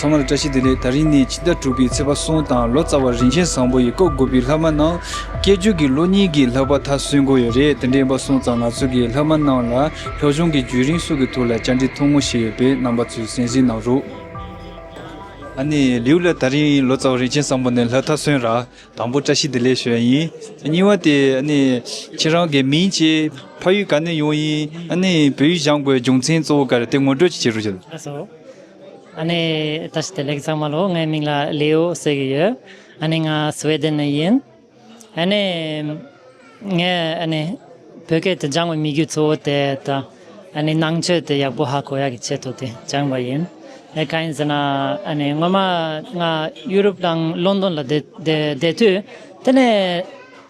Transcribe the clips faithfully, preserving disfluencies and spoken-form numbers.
ཚང་མ་ལ་བཀྲ་ཤིས་བདེ་ལེགས། ད་རིང་ནི་ཕྱི་ཟླ་དྲུག་པའི་ཚེས་པ་གསུམ་དང་ལོ་ཙཱ་བ་རིན་ཆེན་བཟང་པོ་ཡི་སྐབས་དགུ་པའི་ལྷག་མ་གནང་། སྐྱེས་རྒྱུད་ཀྱི་སློབ་གཉེར་གྱི་བསླབ་པ་མཐར་སོན་དགོས་ཡོད་རེད། དེ་འདྲ་ཡིན་པ་སོང་ཙང་ང་ཚོ་གི་ལྷག་མ་གནང་ལ་སློབ་སྦྱོང་གི་བརྒྱུད་རིམ་སོགས་ཀྱི་ཐོག་ལ་བཅར་འདྲི་ཐུང་ངུ་ཞིག་ཡོད་པས་རྣམ་པ་ཚོས་གསན་གཟིགས་གནང་རོགས། ཨ་ནི་ལིའུ་ལགས། ད་རིང་ལོ་ཙཱ་བ་རིན་ཆེན་བཟང་པོ་ནས་ལྷག་མཐར་སོན་ར། དང་པོ་བཀྲ་ཤིས་བདེ་ལེགས་ཞུ་ཡ་ཡིན། གཉིས་པ་དེ་ཨ་ནི་ཁྱེད་རང་གི་མིང་ཅི། ཕ་ཡུལ་ག་ནས་ཡོང་ཡིན། ཨ་ནི་བོད་ཡིག་སྦྱང་དགོས་རྒྱུ་མཚན་གཙོ་བོ་ག་རེ། དེ་ངོ་སྤྲོད་ཅིག་བྱེད་རོགས་བྱེད། ལགས་སོ། ཨ་ནི་བཀྲ་ཤིས་བདེ་ལེགས་ཚང་མ་ལོ། ངའི་མིང་ལ་ལེའོ་ཟེར་གྱི་ཡོད། ཨ་ནི་ང་སི་ཝེ་ཌེན་ནས་ཡིན། ཨ་ནི་ངས་ཨ་ནི་བོད་སྐད་དེ་སྦྱང་བའི་དམིགས་ཡུལ་གཙོ་བོ་དེ་ད་ཨ་ནི་ནང་ཆོས་དེ་ཡག་པོ་ཧ་གོ་ཡག་གི་ཆེད་དུ་དེ་སྦྱངས་པ་ཡིན། ཨེ་གང་ཡིན་ཟེར་ན། ཨ་ནི་སྔོན་མ་ང་ཡུ་རོབ་དང་ལོན་ཌོན་ལ་བསྡད་བསྡད་བསྡད་དུས། དེ་ནས་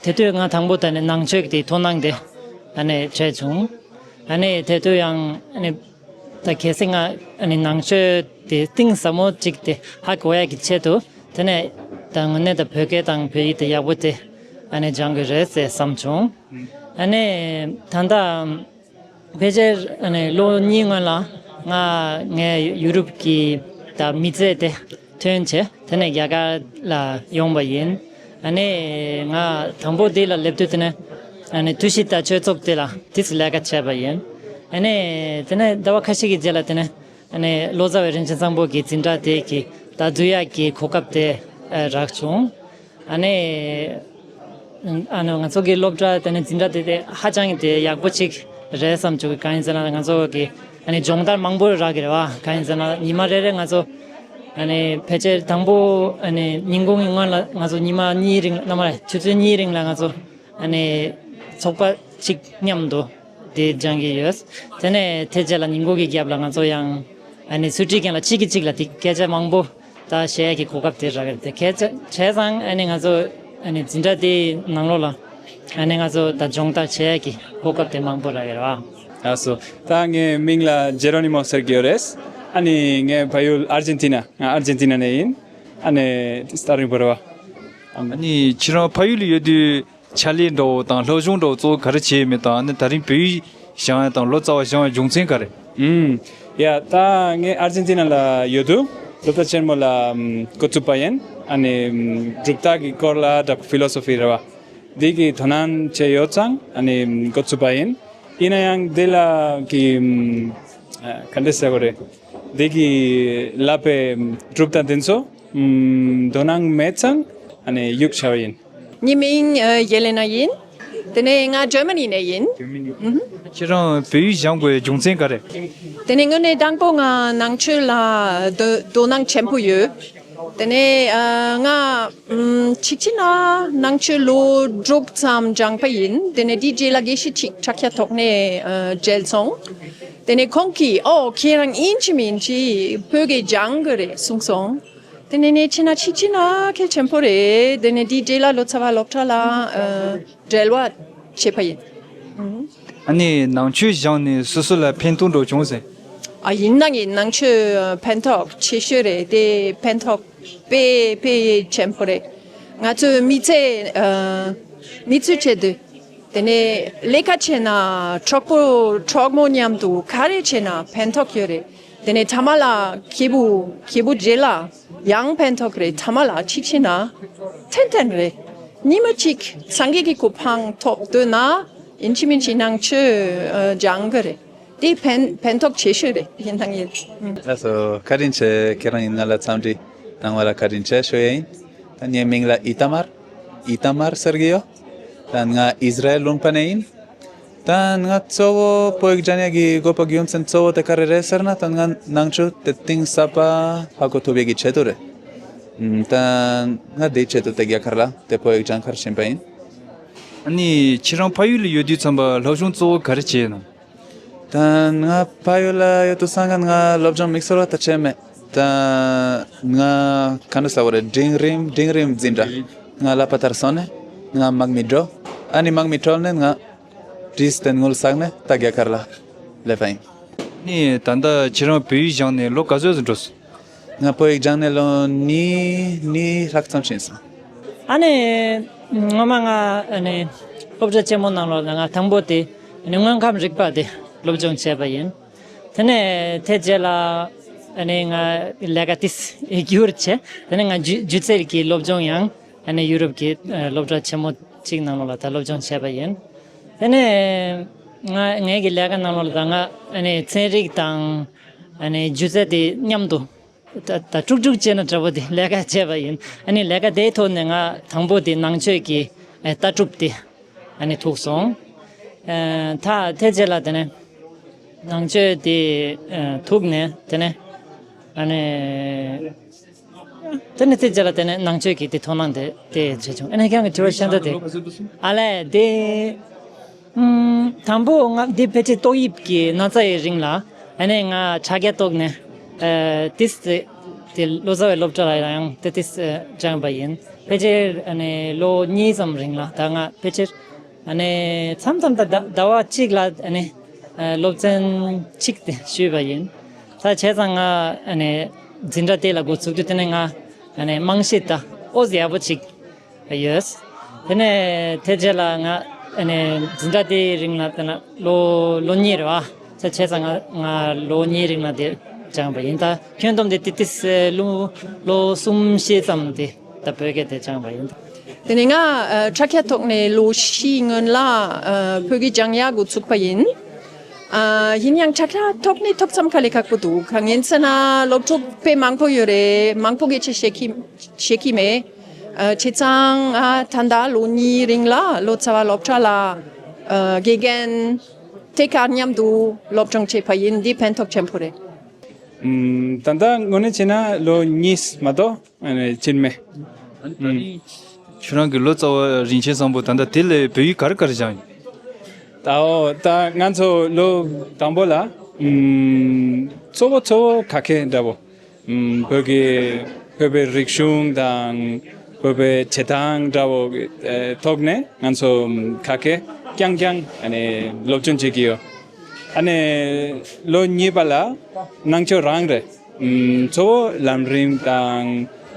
དེ་དུས་ང་དང་པོ་དེ་ནི་ནང་ཆོས་ཀྱི་དེ་དོ་སྣང་དེ་ཨ་ནི་བྱས་བྱུང་། ཨ་ནི་དེ་དུས་ཡང་ཨ་ནི་ད་གལ་སྲིད་ང་ཨ་ནི་ནང་ཆོས་དེ་གཏིང་ཟབ་མོ་ཅིག་དེ་ཧ་གོ་ཡག་གི་ཆེད་དུ། དེ་ནས་ད་དངོས་གནས་ད་བོད་སྐད་དང་བོད་ཡིག་དེ་ཡག་པོ་དེ་ཨ་ནི་སྦྱང་དགོས་རེད་ཟེར་བསམ་བྱུང་། ཨ་ནི་ད་ལྟ་ཕལ་ཆེར་ཨ་ནི་ལོ་གཉིས་སྔོན་ལ་ང་ངའི་ཡུ་རོབ་ཀྱི་ད་མི་ཚེ་དེ་ཐོན་བྱས། དེ་ནས་རྒྱ་གར་ལ་ཡོང་པ་ཡིན། ཨ་ནི་ང་དང་པོ་འདི་ལ་སླེབས་དུས་དེ་ནས་ཨ་ནི་ཐུའུ་ཞི་ཏ་ཆོས་ཚོགས་དེ་ལ་དེ་ཚོ་ལས་ཀ་བྱས་པ་ཡིན། ཨ་ནི་དེ་ནས་ཟླ་བ་ཁ་ཤས་ཀྱི་རྗེས་ལ་དེ་ནས་ཨ་ནི་ལོ་ཙཱ་བའི་རིན་ཆེན་བཟང་པོ་གི་འཛིན་གྲྭ་དེ་གི་ད་འཛུལ་ཡག་གི་གོ་སྐབས་དེ་ཨ་རག་བྱུང་། ཨ་ནི་ཨ་ནི་ང་ཚོ་གི་སློབ་གྲྭ་དེ་ནི་འཛིན་གྲྭ་དེ་དེ་ཧ་ཅང་གི་དེ་ཡག་པོ་ཅིག་རེད་བསམ་བྱུང་། གང་ཡིན་ཟེར་ན་ང་ཚོ་གི་ཨ་ནི་སྦྱོང་བརྡར་མང་པོ་རག་གི་རེད་བ། གང་ཡིན་ཟེར་ན་ཉི་མ་རེ་རེ་ང་ཚོ་ཨ་ནི་ཕལ་ཆེར་དང་པོ་ཨ་ནི་ཉིན་གུང་གི་སྔོན་ལ་ང་ཚོ་ཉི་མ་གཉིས་རིང་ལ་ནམ་རེ་ཆུ་ཚོད་གཉིས་རིང་ལ་ང་ཚོ་ཨ་ནི་ཚོགས་པ་གཅིག་མཉམ་དུ་དེ་སྦྱང་གི་ཡོད། དེ་ནས་དེ་རྗེས་ལ་ཉིན་གུང་གི་རྒྱབ་ལ་ང་ཚོ་ཡང་ཨ་ནི་སུ་ཊི་རྒན་ལ་གཅིག་གིས་གཅིག་ལ་དེ་སྐད་ཆ་མང་པོ་ད་བཤད་ཡག་གི་གོ་སྐབས་དེ་རག་གི་རེད། དེ་སྐད་ཆ་བྱས་ཙང་ཨ་ནི་ང་ཚོ་ཨ་ནི་འཛིན་གྲྭ་དེའི་ནང་ལོགས་ལ་ཨ་ནི་ང་ཚོ་ད་སྦྱོང་བརྡར་བྱེད་ཡག་གི་གོ་སྐབས་དེ་མང་པོ་རག་གི་རེད་བ། ལགས་སོ། ད་ངའི་མིང་ལ་ཇེ་རོ་ནི་མོ་ཟེར་གྱི་ཡོད་རེད། ཨ་ནི་ངའི་ཕ་ཡུལ་ཨར་ཇེན་ཏི་ན། ང་ཨར་ཇེན་ཏི་ན་ནས་ཡིན། ཨ་ནི་སྟ་རིང་བོར་བ། ཨ་ནི་ཁྱེད་རང་ཕ་ཡུལ་ལ་ཡོད་དུས་ཕྱག་ལས་འདྲ་བོ་དང་སློབ་སྦྱོང་འདྲ་བོ་གཙོ་བོ་ག་རེ་བྱས་ཡོད་མེད་དང་། ཨ་ནི་ད་རིང་བོད་ཡིག་སྦྱང་ཡ་དང་ལོ་ཙཱ་བ་སྦྱང་བའི་རྒྱུ་མཚན་ག་རེ། ཨུམ། ཡ། ད་ངས་ཨར་ཇེན་ཏི་ན་ལ་ཡོད་དུས་སློབ་གྲྭ་ཆེན་མོ་ལ་ཨུམ་འགོ་བཙུགས་པ་ཡིན། ཨ་ནི་ཨུམ་གྲུབ་རྟགས་ཀྱི་སྐོར་ལ་ད་ཕི་ལོ་སོ་ཕི་རེད་བ། འདི་གི་དོ་སྣང་བྱས་ཡོད་ཙང་ཨ་ནི་ཨུམ་འགོ་བཙུགས་པ་ཡིན། ཡིན་ན་ཡང་འདི་ལ་གི་ཨུམ་ཨ་ག་འདྲ་ཟེར་དགོས་རེད། འདི་གི་བསླབ་པའི་ཨུམ་གྲུབ་རྟགས་འདི་ཚོ་ཨུམ་དོ་སྣང་མེད་ཙང་ཨ་ནི་གཡུག་བྱས་པ་ཡིན། ངའི་མིང་ཨ་ཡེ་ལེ་ན་ཡིན། དེ་ནས་ང་ཇར་མ་ནི་ནས་ཡིན། ཨུ་ཧུམ། ཁྱེད་རང་བོད་ཡིག་སྦྱང་དགོས་རྒྱུ་མཚན་ག་རེ། དེ་ནས་དངོས་གནས་དང་པོ་ང་ནང་ཆོས་ལ་དོ་དོ་སྣང་ཆེན་པོ་ཡོད། དེ་ནས་ཨ་ང་ཨུམ་ཆིག་ཆི་ན་ནང་ཆོས་ལོ་དྲུག་ཙམ་སྦྱངས་པ་ཡིན། དེ་ནས་དེའི་རྗེས་ལ་དགེ་བཤེས་ཅིག་དྲ་རྒྱ་ཐོག་ནས་ཨ་མཇལ་སོང་། དེ་ནས་ཁོང་གིས་ཨོ་ཁྱེད་རང་ཨིན་ཇི་མིན་ཇི་བོད་སྐད་སྦྱང་དགོས་རེད་གསུངས་སོང་། དེ་ནས་ནས་ཕྱི་ན་ཕྱི་ཕྱི་ན་གལ་ཆེན་པོ་རེད། དེ་ནས་དེའི་རྗེས་ལ་ལོ་ཙཱ་བ་སློབ་གྲྭ་ལ་ཨ་འབྲེལ་བ་བྱས་པ་ཡིན། ཨ་ནི་ནང་ཆོས་སྦྱངས་ནས་སོ་སོ་ལ་ཕན་ཐོགས་འདྲ་བྱུང་ཟེར། ཨ་ཡིན་ན་ངས་ནང་ཆོས་ཕན་ཐོགས་ཆེ་ཤོས་རེད། དེ་ཕན་ཐོགས་དཔེ་དཔེ་ཆེན་པོ་རེད། ང་ཚོའི་མི་ཚེ་ཨ་མི་ཚེ་ཆེད་དུ། དེ་ནས་ལས་ཀ་བྱས་ན་གྲོགས་པོ་གྲོགས་མོ་མཉམ་དུ་ག་རེ་བྱས་ན་ཕན་ཐོགས་ཡོད་རེད། དེ་ནས་ཐ་མ་ལ་སྐྱིད་པོ་སྐྱིད་པོ་རྗེས་ལ་ཡང་ཕན་ཐོགས་རེད། ཐ་མ་ལ་ཅིག་བྱས་ན་ཏན་ཏན་རེད། ཉི་མ་གཅིག་སངས་རྒྱས་ཀྱི་གོ་འཕང་ཐོབ་འདོད་ན་ཡིན་གཅིག་མིན་གཅིག་ནང་ཆོས་ཨ་སྦྱང་དགོས་རེད། དེ་ཕན་ཕན་ཐོགས་ཆེ་ཤོས་རེད། ཡིན་དང་ཡིན། ལགས་སོ། བཀའ་དྲིན་ཆེ། ཁྱེད་རང་ཡིན་ང་ལ་འཚམས་འདྲི་གནང་བ་ལ་བཀའ་དྲིན་ཆེ་ཞུ་ཡ་ཡིན། ད་ངའི་མིང་ལ་ཨི་ཏ་མར། ཨི་ཏ་མར་ཟེར་གྱི་ཡོད། ད་ང་ཨིས་ར་ཨེལ་ལུང་པ་ནས་ཡིན། ད་ང་གཙོ་བོ་བོད་ཡིག་སྦྱང་ཡག་གི་དགོས་པ་རྒྱུ་མཚན་གཙོ་བོ་དེ་ག་རེ་རེད་ཟེར་ན། ད་ང་ནང་ཆོས་དེ་གཏིང་ཟབ་པ་ཧ་གོ་ཐུབ་ཡག་གི་ཆེད་དུ་རེད། ཨུམ། ད་ང་དེའི་ཆེད་དུ་དེ་རྒྱ་གར་ལ་དེ་བོད་ཡིག་སྦྱང་གར་ཕྱིན་པ་ཡིན། ཨ་ནི་ཁྱེད་རང་ཕ་ཡུལ་ལ་ཡོད་དུས་ཙམ་པ་སློབ་སྦྱོང་གཙོ་བོ་ག་རེ་བྱས་ཡོད་ན། ད་ང་ཕ་ཡུལ་ལ་ཡོད་དུས་སང་ང་སློབ་སྦྱོང་མིག་སོར་བ་ད་བྱས་མེད། ད་ང་ག་འདྲ་ཟེར་དགོས་རེད། འབྲིང་རིམ་འབྲིང་རིམ་འཛིན་གྲྭ་ང་ལ་པ་ཐར་སོང་ནས་ང་དམག་མི་འགྲོ། ཨ་ནི་དམག་མི་གྲོལ་ནས་ང་བྲིས་ཏེ་དངུལ་བསགས་ནས་ད་རྒྱ་གར་ལ་སླེབས་པ་ཡིན། ནི་ད་ལྟ་ཁྱེད་རང་བོད་ཡིག་སྦྱངས་ནས་ལོ་ག་ཚོད་ཙམ་འགྲོ་སོང་། ང་བོད་ཡིག་སྦྱངས་ནས་ལོ་གཉིས་གཉིས་ལྷག་ཙམ་ཕྱིན་སོང་། ཨ་ནི་སྔོན་མ་ང་ཨ་ནི་སློབ་གྲྭ་ཆེན་མོ་ནང་ལོགས་ལ་ང་དང་པོ་དེ་ཨ་ནི་དངོས་ཁམས་རིག་པ་དེ་སློབ་སྦྱོང་བྱས་པ་ཡིན། དེ་ནས་དེ་རྗེས་ལ་ ཨ་ནི་ང་ལས་ཀ་ཏིས་བསྒྱུར་བྱས། དེ་ནས་ང་སྒྱུ་སྒྱུ་རྩལ་གྱི་སློབ་སྦྱོང་ཡང་ཨ་ནི་ཡུ་རོབ་ཀྱི་ཨ་སློབ་གྲྭ་ཆེན་མོ་གཅིག་ནང་ལོགས་ལ་ད་སློབ་སྦྱོང་བྱས་པ་ཡིན། དེ་ནས་ང་ངའི་གི་ལས་ཀ་ནང་ལོགས་ལ་ད་ང་ཨ་ནི་ཚན་རིག་དང་ཨ་ནི་སྒྱུ་རྩལ་དེ་མཉམ་དུ་ད་ད་དཀྲུག་དཀྲུག་བྱས་ན་འདྲ་པོ་དེ་ལས་ཀ་བྱས་པ་ཡིན། ཨ་ནི་ལས་ཀ་དེའི་ཐོག་ནས་ང་དང་པོ་དེ་ནང་ཆོས་ཀྱི་ཨ་ལྟ་གྲུབ་དེ་ཨ་ནི་ཐུག་སོང་། ཨ་ད་དེ་རྗེས་ལ་དེ་ནས་ནང་ཆོས་དེ་ཨ་ཐུག་ནས་དེ་ནས་ཨ་ནི་དེ་ནས་དེ་རྗེས་ལ་དེ་ནས་ནང་ཆོས་ཀྱི་དེ་དོ་སྣང་དེ་དེ་བྱེད་བྱུང་། ཨ་ནི་ཁྱེད་རང་གི་དྲི་བ་བཤད་འདོད་དེ་ཨ་ལས་དེ། ཨུམ། དང་པོ་ང་འདི་ཕལ་ཆེར་ཏོག་དབྱིབས་ཀྱི་ན་ཚ་ཡི་རིང་ལ་ཨ་ནི་ང་དྲ་རྒྱ་ཐོག་ནས་ཨ་ཏིས་དེ་དེ་ལོ་ཙཱ་བའི་སློབ་གྲྭ་ལ་ཡང་དེ་ཏིས་ཨ་སྦྱངས་པ་ཡིན། ཕལ་ཆེར་ཨ་ནི་ལོ་གཉིས་ཙམ་རིང་ལ་ད་ང་ཕལ་ཆེར་ཨ་ནི་མཚམས་མཚམས་ད་ཟླ་ཟླ་བ་གཅིག་ལ་ཨ་ནི་ཨ་སློབ་ཚན་གཅིག་དེ་ཞུས་པ་ཡིན། ད་བྱས་ཙང་ང་ཨ་ནི་འཛིན་གྲྭ་དེ་ལ་འགོ་ཚུགས་དུས་དེ་ནས་ང་ཨ་ནི་རྨང་གཞི་ད་ཨོ་ཙི་ཡག་པོ་ཅིག་ཡོད། དེ་ནས་དེ་རྗེས་ལ་ང་ཨ་ནི་འཛིན་གྲྭ་དེའི་རིང་ལ་དེ་ན་ལོ་ལོ་གཉིས་རེད་བ། ད་བྱས་ཙང་ང་ང་ལོ་གཉིས་རིང་ལ་དེ་སྦྱངས་པ་ཡིན། ད་ཁྱོན་བསྡོམས་དེ་ཏི་ཏི་སེ་ལོ་ལོ་གསུམ་བཞི་ཙམ་དེ་ད་བོད་སྐད་དེ་སྦྱངས་པ་ཡིན། དེ་ནས་ང་ཨ་དྲ་རྒྱ་ཐོག་ནས་ལོ་བཞི་སྔོན་ལ་ཨ་བོད་སྐད་སྦྱང་ཡག་འགོ་ཚུགས་པ་ཡིན། ཨ་ཡིན་ཡང་དྲ་རྒྱ་ཐོག་ནས་ཐོག་མཚམས་དཀའ་ལས་ཁག་པོ་འདུག་གང་ཡིན་ཟེར་ན་སློབ་ཕྲུག་དཔེ་མང་པོ་ཡོད་རེད། མང་པོ་སྐད་ཆ་བཤད་ཀྱི་ཤེས་ཀྱི་མེད། ཨ་བྱས་ཙང་ཨ་ད་ལྟ་ལོ་གཉིས་རིང་ལ་ལོ་ཙཱ་བ་སློབ་གྲྭ་ལ་ཨ་དགེ་རྒན་དེ་ག་མཉམ་དུ་སློབ་སྦྱོང་བྱས་པ་ཡིན། འདི་ཕན་ཐོགས་ཆེན་པོ་རེད། ཨུམ། ད་ལྟ་དངོས་གནས་བྱས་ན་ལོ་གཉིས་མ་གཏོགས་ཨ་ནི་ཕྱིན་མེད། ཨུམ། ཁྱོད་རང་གི་ལོ་ཙཱ་བ་རིན་ཆེན་བཟང་པོ་ད་ལྟ་དེ་ལས་བོད་ཡིག་ག་རེ་ག་རེ་སྦྱངས་ཡོད། ད་འོ་ད་ང་ཚོ་ལོ་དང་པོ་ལ་ཨུམ། གཙོ་བོ་གཙོ་བོ་ཁ་སྐད་འདྲ་པོ། ཨུམ། བོད་ཀྱི་བོད་པའི་རིག་གཞུང་དང་བོད་པའི་བྱེད་སྟངས་འདྲ་བོ་ཨེ་ཐོག་ནས་ང་ཚོ་ཁ་སྐད་རྐྱང་རྐྱང་ཨ་ནི་སློབ་སྦྱོང་བྱེད་ཀྱི་ཡོད། ཨ་ནི་ལོ་གཉིས་པ་ལ་ནང་ཆོས་རང་རེད། ཨུམ། གཙོ་བོ་ལམ་རིམ་དང་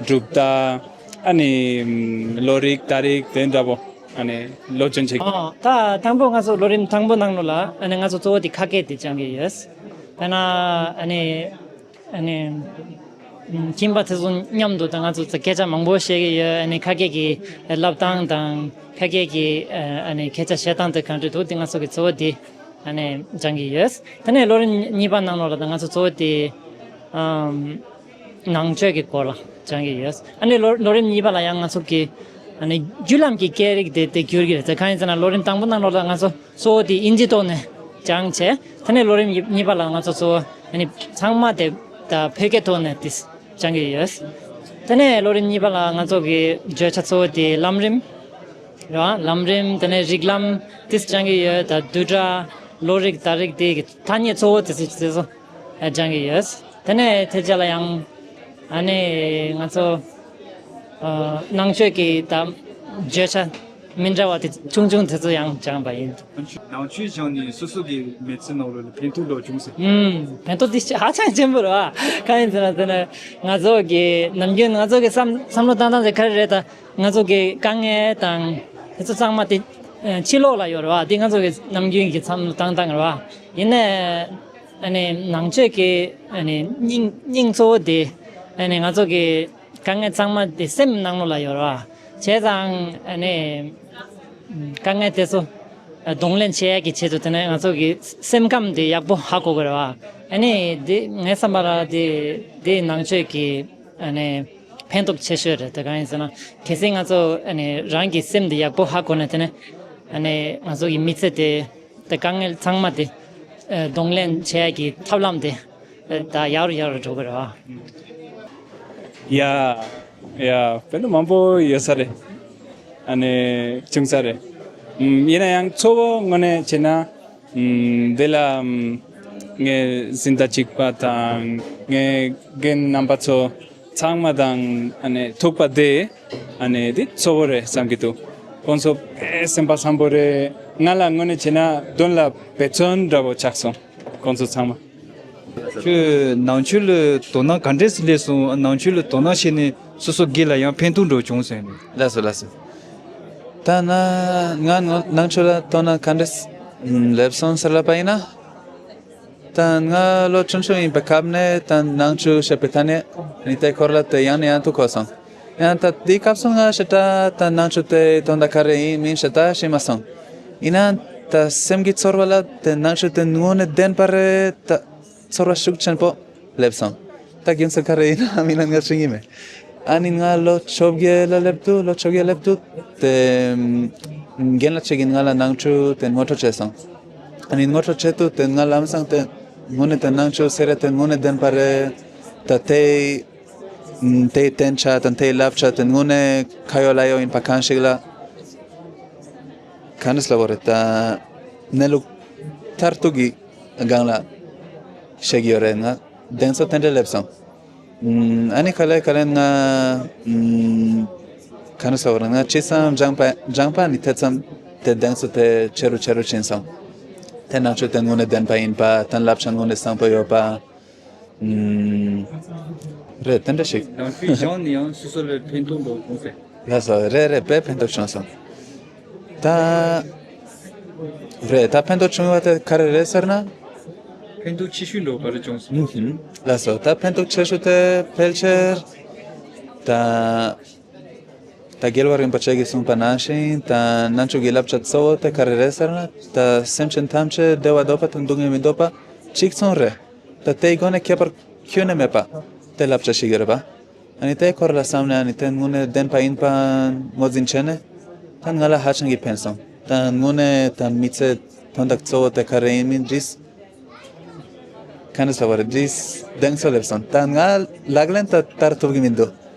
གྲུབ་མཐའ་ཨ་ནི་ཨུམ། བློ་རིག་ལྟ་རིག་དེ་འདྲ་བོ་ཨ་ནི་སློབ་སྦྱོང་བྱེད་ཀྱི་ཡོད། ཨོ། ད་དང་པོ་ང་ཚོ་ལོ་རིམ་དང་པོ་ནང་ལོགས་ལ་ཨ་ནི་ང་ཚོ་གཙོ་བོ་དེ་ཁ་སྐད་དེ་སྦྱང་གི་ཡོད། ད་ན་ཨ་ནི། ཨ་ནི། ཨམ། ཁྱིམ་པ་དེ་ཚོ་མཉམ་དུ་དང་ང་ཚོ་སྐད་ཆ་མང་པོ་བཤད་ཀྱི་ཡོད། ཨ་ནི་ཁ་སྐད་ཀྱི་བསླབ་སྟངས་དང་ཁ་སྐད་ཀྱི་ཨ་ནི་སྐད་ཆ་བཤད་སྟངས་དེ་གང་འདྲ་འདུག་དེ་ང་ཚོ་གི་གཙོ་བོ་དེ་ཨ་ནི་སྦྱང་གི་ཡོད། དེ་ནས་ལོ་རིམ་གཉིས་པ་ནང་ལོགས་ལ་དང་ང་ཚོ་གཙོ་བོ་དེ་ཨམ། ནང་ཆོས་ཀྱི་སྐོར་ལ་སྦྱང་གི་ཡོད། ཨ་ནི་ལོ་ལོ་རིམ་གཉིས་པ་ལ་ཡང་ང་ཚོ་གི་ཨ་ནི་བརྒྱུད་ལམ་གྱི་སྐད་རིགས་དེ་དེ་བསྒྱུར་གྱི་རེད། དེ་གང་ཡིན་ཟེར་ན་ལོ་རིམ་དང་པོ་ནང་ལོགས་ལ་ང་ཚོ་གཙོ་བོ་དེ་ཨིན་ཇི་ཐོག་ནས་སྦྱངས་བྱས། དེ་ནས་ལོ་རིམ་གཉིས་པ་ལ་ང་ཚོ་གཙོ་བོ་ཨ་ནི་ཚང་མ་དེ་ད་བོད་སྐད་ཐོག་ནས་དེ་སྦྱང་གི་ཡོད། དེ་ནས་ལོ་རིམ་གཉིས་པ་ལ་ང་ཚོ་གི་བརྗོད་བྱ་གཙོ་བོ་དེ་ལམ་རིམ་རེད་བ། ལམ་རིམ་དེ་ནས་རིགས་ལམ་དེ་སྦྱང་གི་ཡོད། ད་བསྡུས་གྲྭ་བློ་རིག་ལྟ་རིག་དེ་གི་ཐ་སྙད་གཙོ་བོ་དེ་ཚོ་དེ་ཚོ་སྦྱང་གི་ཡོད། དེ་ནས་དེ་རྗེས་ལ་ཡང་ཨ་ནི་ང་ཚོ་ཨ་ནང་ཆོས་ཀྱི་ད་བརྗོད་བྱ་མི་འདྲ་བ་དེ་ཆུང་ཆུང་དེ་ཚོ་ཡང་སྦྱངས་པ་ཡིན། ནང་ཆོས་སྦྱངས་ནས་སོ་སོ་གི་མི་ཚེ་ནང་ལོགས་ལ་ཕན་ཐོགས་འདྲ་བྱུང་ཟེར། ཨུམ། ཕན་ཐོགས་དེ་ཧ་ཅང་ཆེན་པོ་རེད་བ། གང་ཡིན་ཟེར་ན་ཟེར་ན་ང་ཚོ་གི་ནམ་རྒྱུན་ང་ཚོ་གི་བསམ་བསམ་བློ་བཏང་སྟངས་དེ་ག་རེ་རེད། ད་ང་ཚོ་གི་དཀའ་ངལ་དང་དེ་ཚོ་ཚང་མ་དེ་ཕྱི་ལོགས་ལ་ཡོད་རེད་བ། དེ་ང་ཚོ་གི་ནམ་རྒྱུན་གྱི་བསམ་བློ་བཏང་སྟངས་རེད་བ། ཡིན་ནའི། ཨ་ནི་ནང་ཆོས་ཀྱི་ཨ་ནི་སྙིང་སྙིང་གཙོ་བོ་དེ་ཨ་ནི་ང་ཚོ་གི་དཀའ་ངལ་ཚང་མ་དེ་སེམས་ནང་ལོགས་ལ་ཡོད་རེད་བ། བྱས་ཙང་ཨ་ནི་དཀའ་ངལ་དེ་ཚོ་གདོང་ལེན་བྱེད་ཡག་གི་ཆེད་དུ་དེ་ནས་ང་ཚོ་གི་སེམས་ཁམས་དེ་ཡག་པོ་ཧ་གོ་དགོས་རེད་བ། ཨ་ནི་དེ་ངའི་བསམ་པ་ལ་དེ་དེ་ནང་ཆོས་ཀྱི་ཨ་ནི་ཕན་ཐོགས་ཆེ་ཤོས་རེད། དེ་གང་ཡིན་ཟེར་ན་གལ་སྲིད་ང་ཚོ་ཨ་ནི་རང་གི་སེམས་དེ་ཡག་པོ་ཧ་གོ་ན་དེ་ནས་ཨ་ནི་ང་ཚོ་གི་མི་ཚེ་དེ། དེ་དཀའ་ངལ་ཚང་མ་དེ་ཨ་གདོང་ལེན་བྱེད་ཡག་གི་ཐབས་ལམ་དེ་ཨ་ད་ཡག་རུ་ཡག་རུ་འགྲོ་གི་རེད་བ། ཡ། ཡ། དཔེ་ནི་མང་པོ་ཡོད་ས་རེད། ཨ་ནི་བྱུང་ས་རེད། ཨམ། ཡིན་ན་ཡང་གཙོ་བོ་དངོས་གནས་བྱས་ན་ཨམ། འདི་ལ་ཨམ། ངའི་འཛིན་གྲྭ་གཅིག་པ་དང་ངའི་རྒན་རྣམ་པ་ཚོ་ཚང་མ་དང་ཨ་ནི་ཐུག་པ་དེ་ཨ་ནི་དེ་གཙོ་བོ་རེད་བསམ་གྱི་འདུག་ཁོང་ཚོ་དཔེ་སེམས་པ་བཟང་པོ་རེད། ང་ལ་དངོས་གནས་བྱས་ན་དོན་ལ་འབད་བརྩོན་འདྲ་བོ་ཆགས་སོང་། ཁོང་ཚོ་ཚང་མ། ཁྱོད་ནང་ཆོས་ལ་དོ་སྣང་ག་འདྲས་སླེབས་སོང་། ནང་ཆོས་ལ་དོ་སྣང་བྱས་ནས་སོ་སོ་སྒེར་ལ་ཡང་ཕན་ཐོགས་འགྲོ་བྱུང་ཟེར་ནས། ལགས་སོ་ལགས་སོ། ད་ན་ང་ནང་ཆོས་ལ་དོ་སྣང་ག་འདྲས་སླེབས་སོང་ཟེར་ལབ་པ་ཡིན་ན། ད་ ད་ང་ལོ་ཆུང་ཆུང་ཡིན་པའི་སྐབས་ནས་ད་ནང་ཆོས་བཤད་པའི་ཐད་ནས་ནི་དེ་སྐོར་ལ་དེ་ཡང་ནས་ཡང་དུ་གོ་སོང་། ཡང་ད་དེའི་སྐབས་སུ་ང་ཞེ་དྲག་ད་ནང་ཆོས་དེ་དོན་དག་ག་རེ་ཡིན་མིན་ཞེ་དྲག་ཤེས་མ་སོང་། ཡིན་ན་ད་སེམས་ཀྱི་ཚོར་བ་ལ་དེ་ནང་ཆོས་དེ་དངོས་གནས་བདེན་པ་རེད། ད་ཚོར་བ་ཤུགས་ཆེན་པོ་སླེབས་སོང་། ད་རྒྱུ་མཚན་ག་རེ་ཡིན་ན་མིན་ན་ང་ཤེས་ཀྱི་མེད། ཨ་ནི་ང་ལོ་བཅོ་བརྒྱད་ལ་སླེབས་དུས་ལོ་བཅོ་བརྒྱད་སླེབས་དུས་དེ་རྒན་ལགས་གཅིག་གིས་ང་ལ་ནང་ཆོས་དེ་ངོ་སྤྲོད་བྱས་སོང་། ཨ་ནི་ངོ་སྤྲོད་བྱས་དུས་དེ་ང་ལམ་སང་དེ་དངོས་གནས་དེ་ནང་ཆོས་ཟེར་རེད། དེ་དངོས་གནས་བདེན་པ་རེད། ད་དེ་དེའི་བསྟན་བྱ་དང་དེའི་བསླབ་བྱ་དེ་དངོས་གནས་ཁ་ཡོད་ལག་ཡོད་ཡིན་པ་གང་ཞིག་ལ་ག་འདྲ་ཟེར་བ་རེད། ད་གནས་ལུགས་མཐར་ཐུག་གི་སྒང་ལ་བཤད་ཀྱི་ཡོད་རེད། ང་གདེང་ཚོད་དེ་འདྲ་སླེབས་སོང་། ཨ་ནི་ག་ལེ་ག་ལེ་ང་ཨམ། ག་རེ་ཟེར་བ་རེད། ང་ཅི་ཙམ་སྦྱངས་པ་སྦྱངས་པ་ནི་དེ་ཙམ་དེ་གདེང་ཚོད་དེ་ཆེ་རུ་ཆེ་རུ་ཕྱིན་སོང་། དེ་ནང་ཆོས་དེ་དངོས་གནས་བདེན་པ་ཡིན་པ་དང་བསླབ་བྱ་དངོས་གནས་བཟང་པོ་ཡོད་པ། ཨམ། རེད། དེ་འདྲ་ཞིག་ནང་ཆོས་སྦྱངས་ནས་ཡང་སོ་སོ་ལ་ཕན་ཐོགས་འགྲོ་གོང་ཟེར། ལགས་སོ། རེད་རེད། དཔེ་ཕན་ཐོགས་བྱུང་སོང་། ད་རེད། ད་ཕན་ཐོགས་བྱུང་བ་དེ་ག་རེ་རེད་ཟེར་ན། ཕན་ཐོགས་ཆེ་ཤོས་འགྲོ་ག་རེ་བྱུང་སོང་། ཨུ་ཧུམ། ལགས་སོ། ད་ཕན་ཐོགས་ཆེ་ཤོས་དེ་ཕལ་ཆེར་ད་ད་རྒྱལ་བ་རིན་པོ་ཆེ་གིས་གསུངས་པ་ནང་བཞིན་ད་ནང་ཆོས་ཀྱི་བསླབ་བྱ་གཙོ་བོ་དེ་ག་རེ་རེད་ཟེར་ན། ད་སེམས་ཅན་ཐམས་ཅད་བདེ་བ་འདོད་པ་དང་སྡུག་བསྔལ་མི་འདོད་པ་གཅིག་མཚུངས་རེད། ད་དེའི་སྒོ་ནས་ཁྱད་པར་ཁྱོན་ནས་མེད་པ་དེ་བསླབ་བྱ་ཞིག་ཡོད་རེད་པ། ཨ་ནི་དེའི་སྐོར་ལ་བསམ་ནས་ཨ་ནི་དེ་དངོས་གནས་བདེན་པ་ཡིན་པ་ངོས་འཛིན་བྱས་ནས་ད་ང་ལ་ཧ་ཅང་གི་ཕན་སོང་། ད་དངོས་གནས་ད་མི་ཚེ་དོན་དག་གཙོ་བོ་དེ་ག་རེ་ཡིན་མིན་འདྲིས། ག་འདྲ་ཟེར་བ་རེད། འདྲིས་གདེང་ཚོད་སླེབས་སོང་། ད་ང་ལག་ལེན་ད་བསྟར་ཐུབ་ཀྱི་མི་འདུག་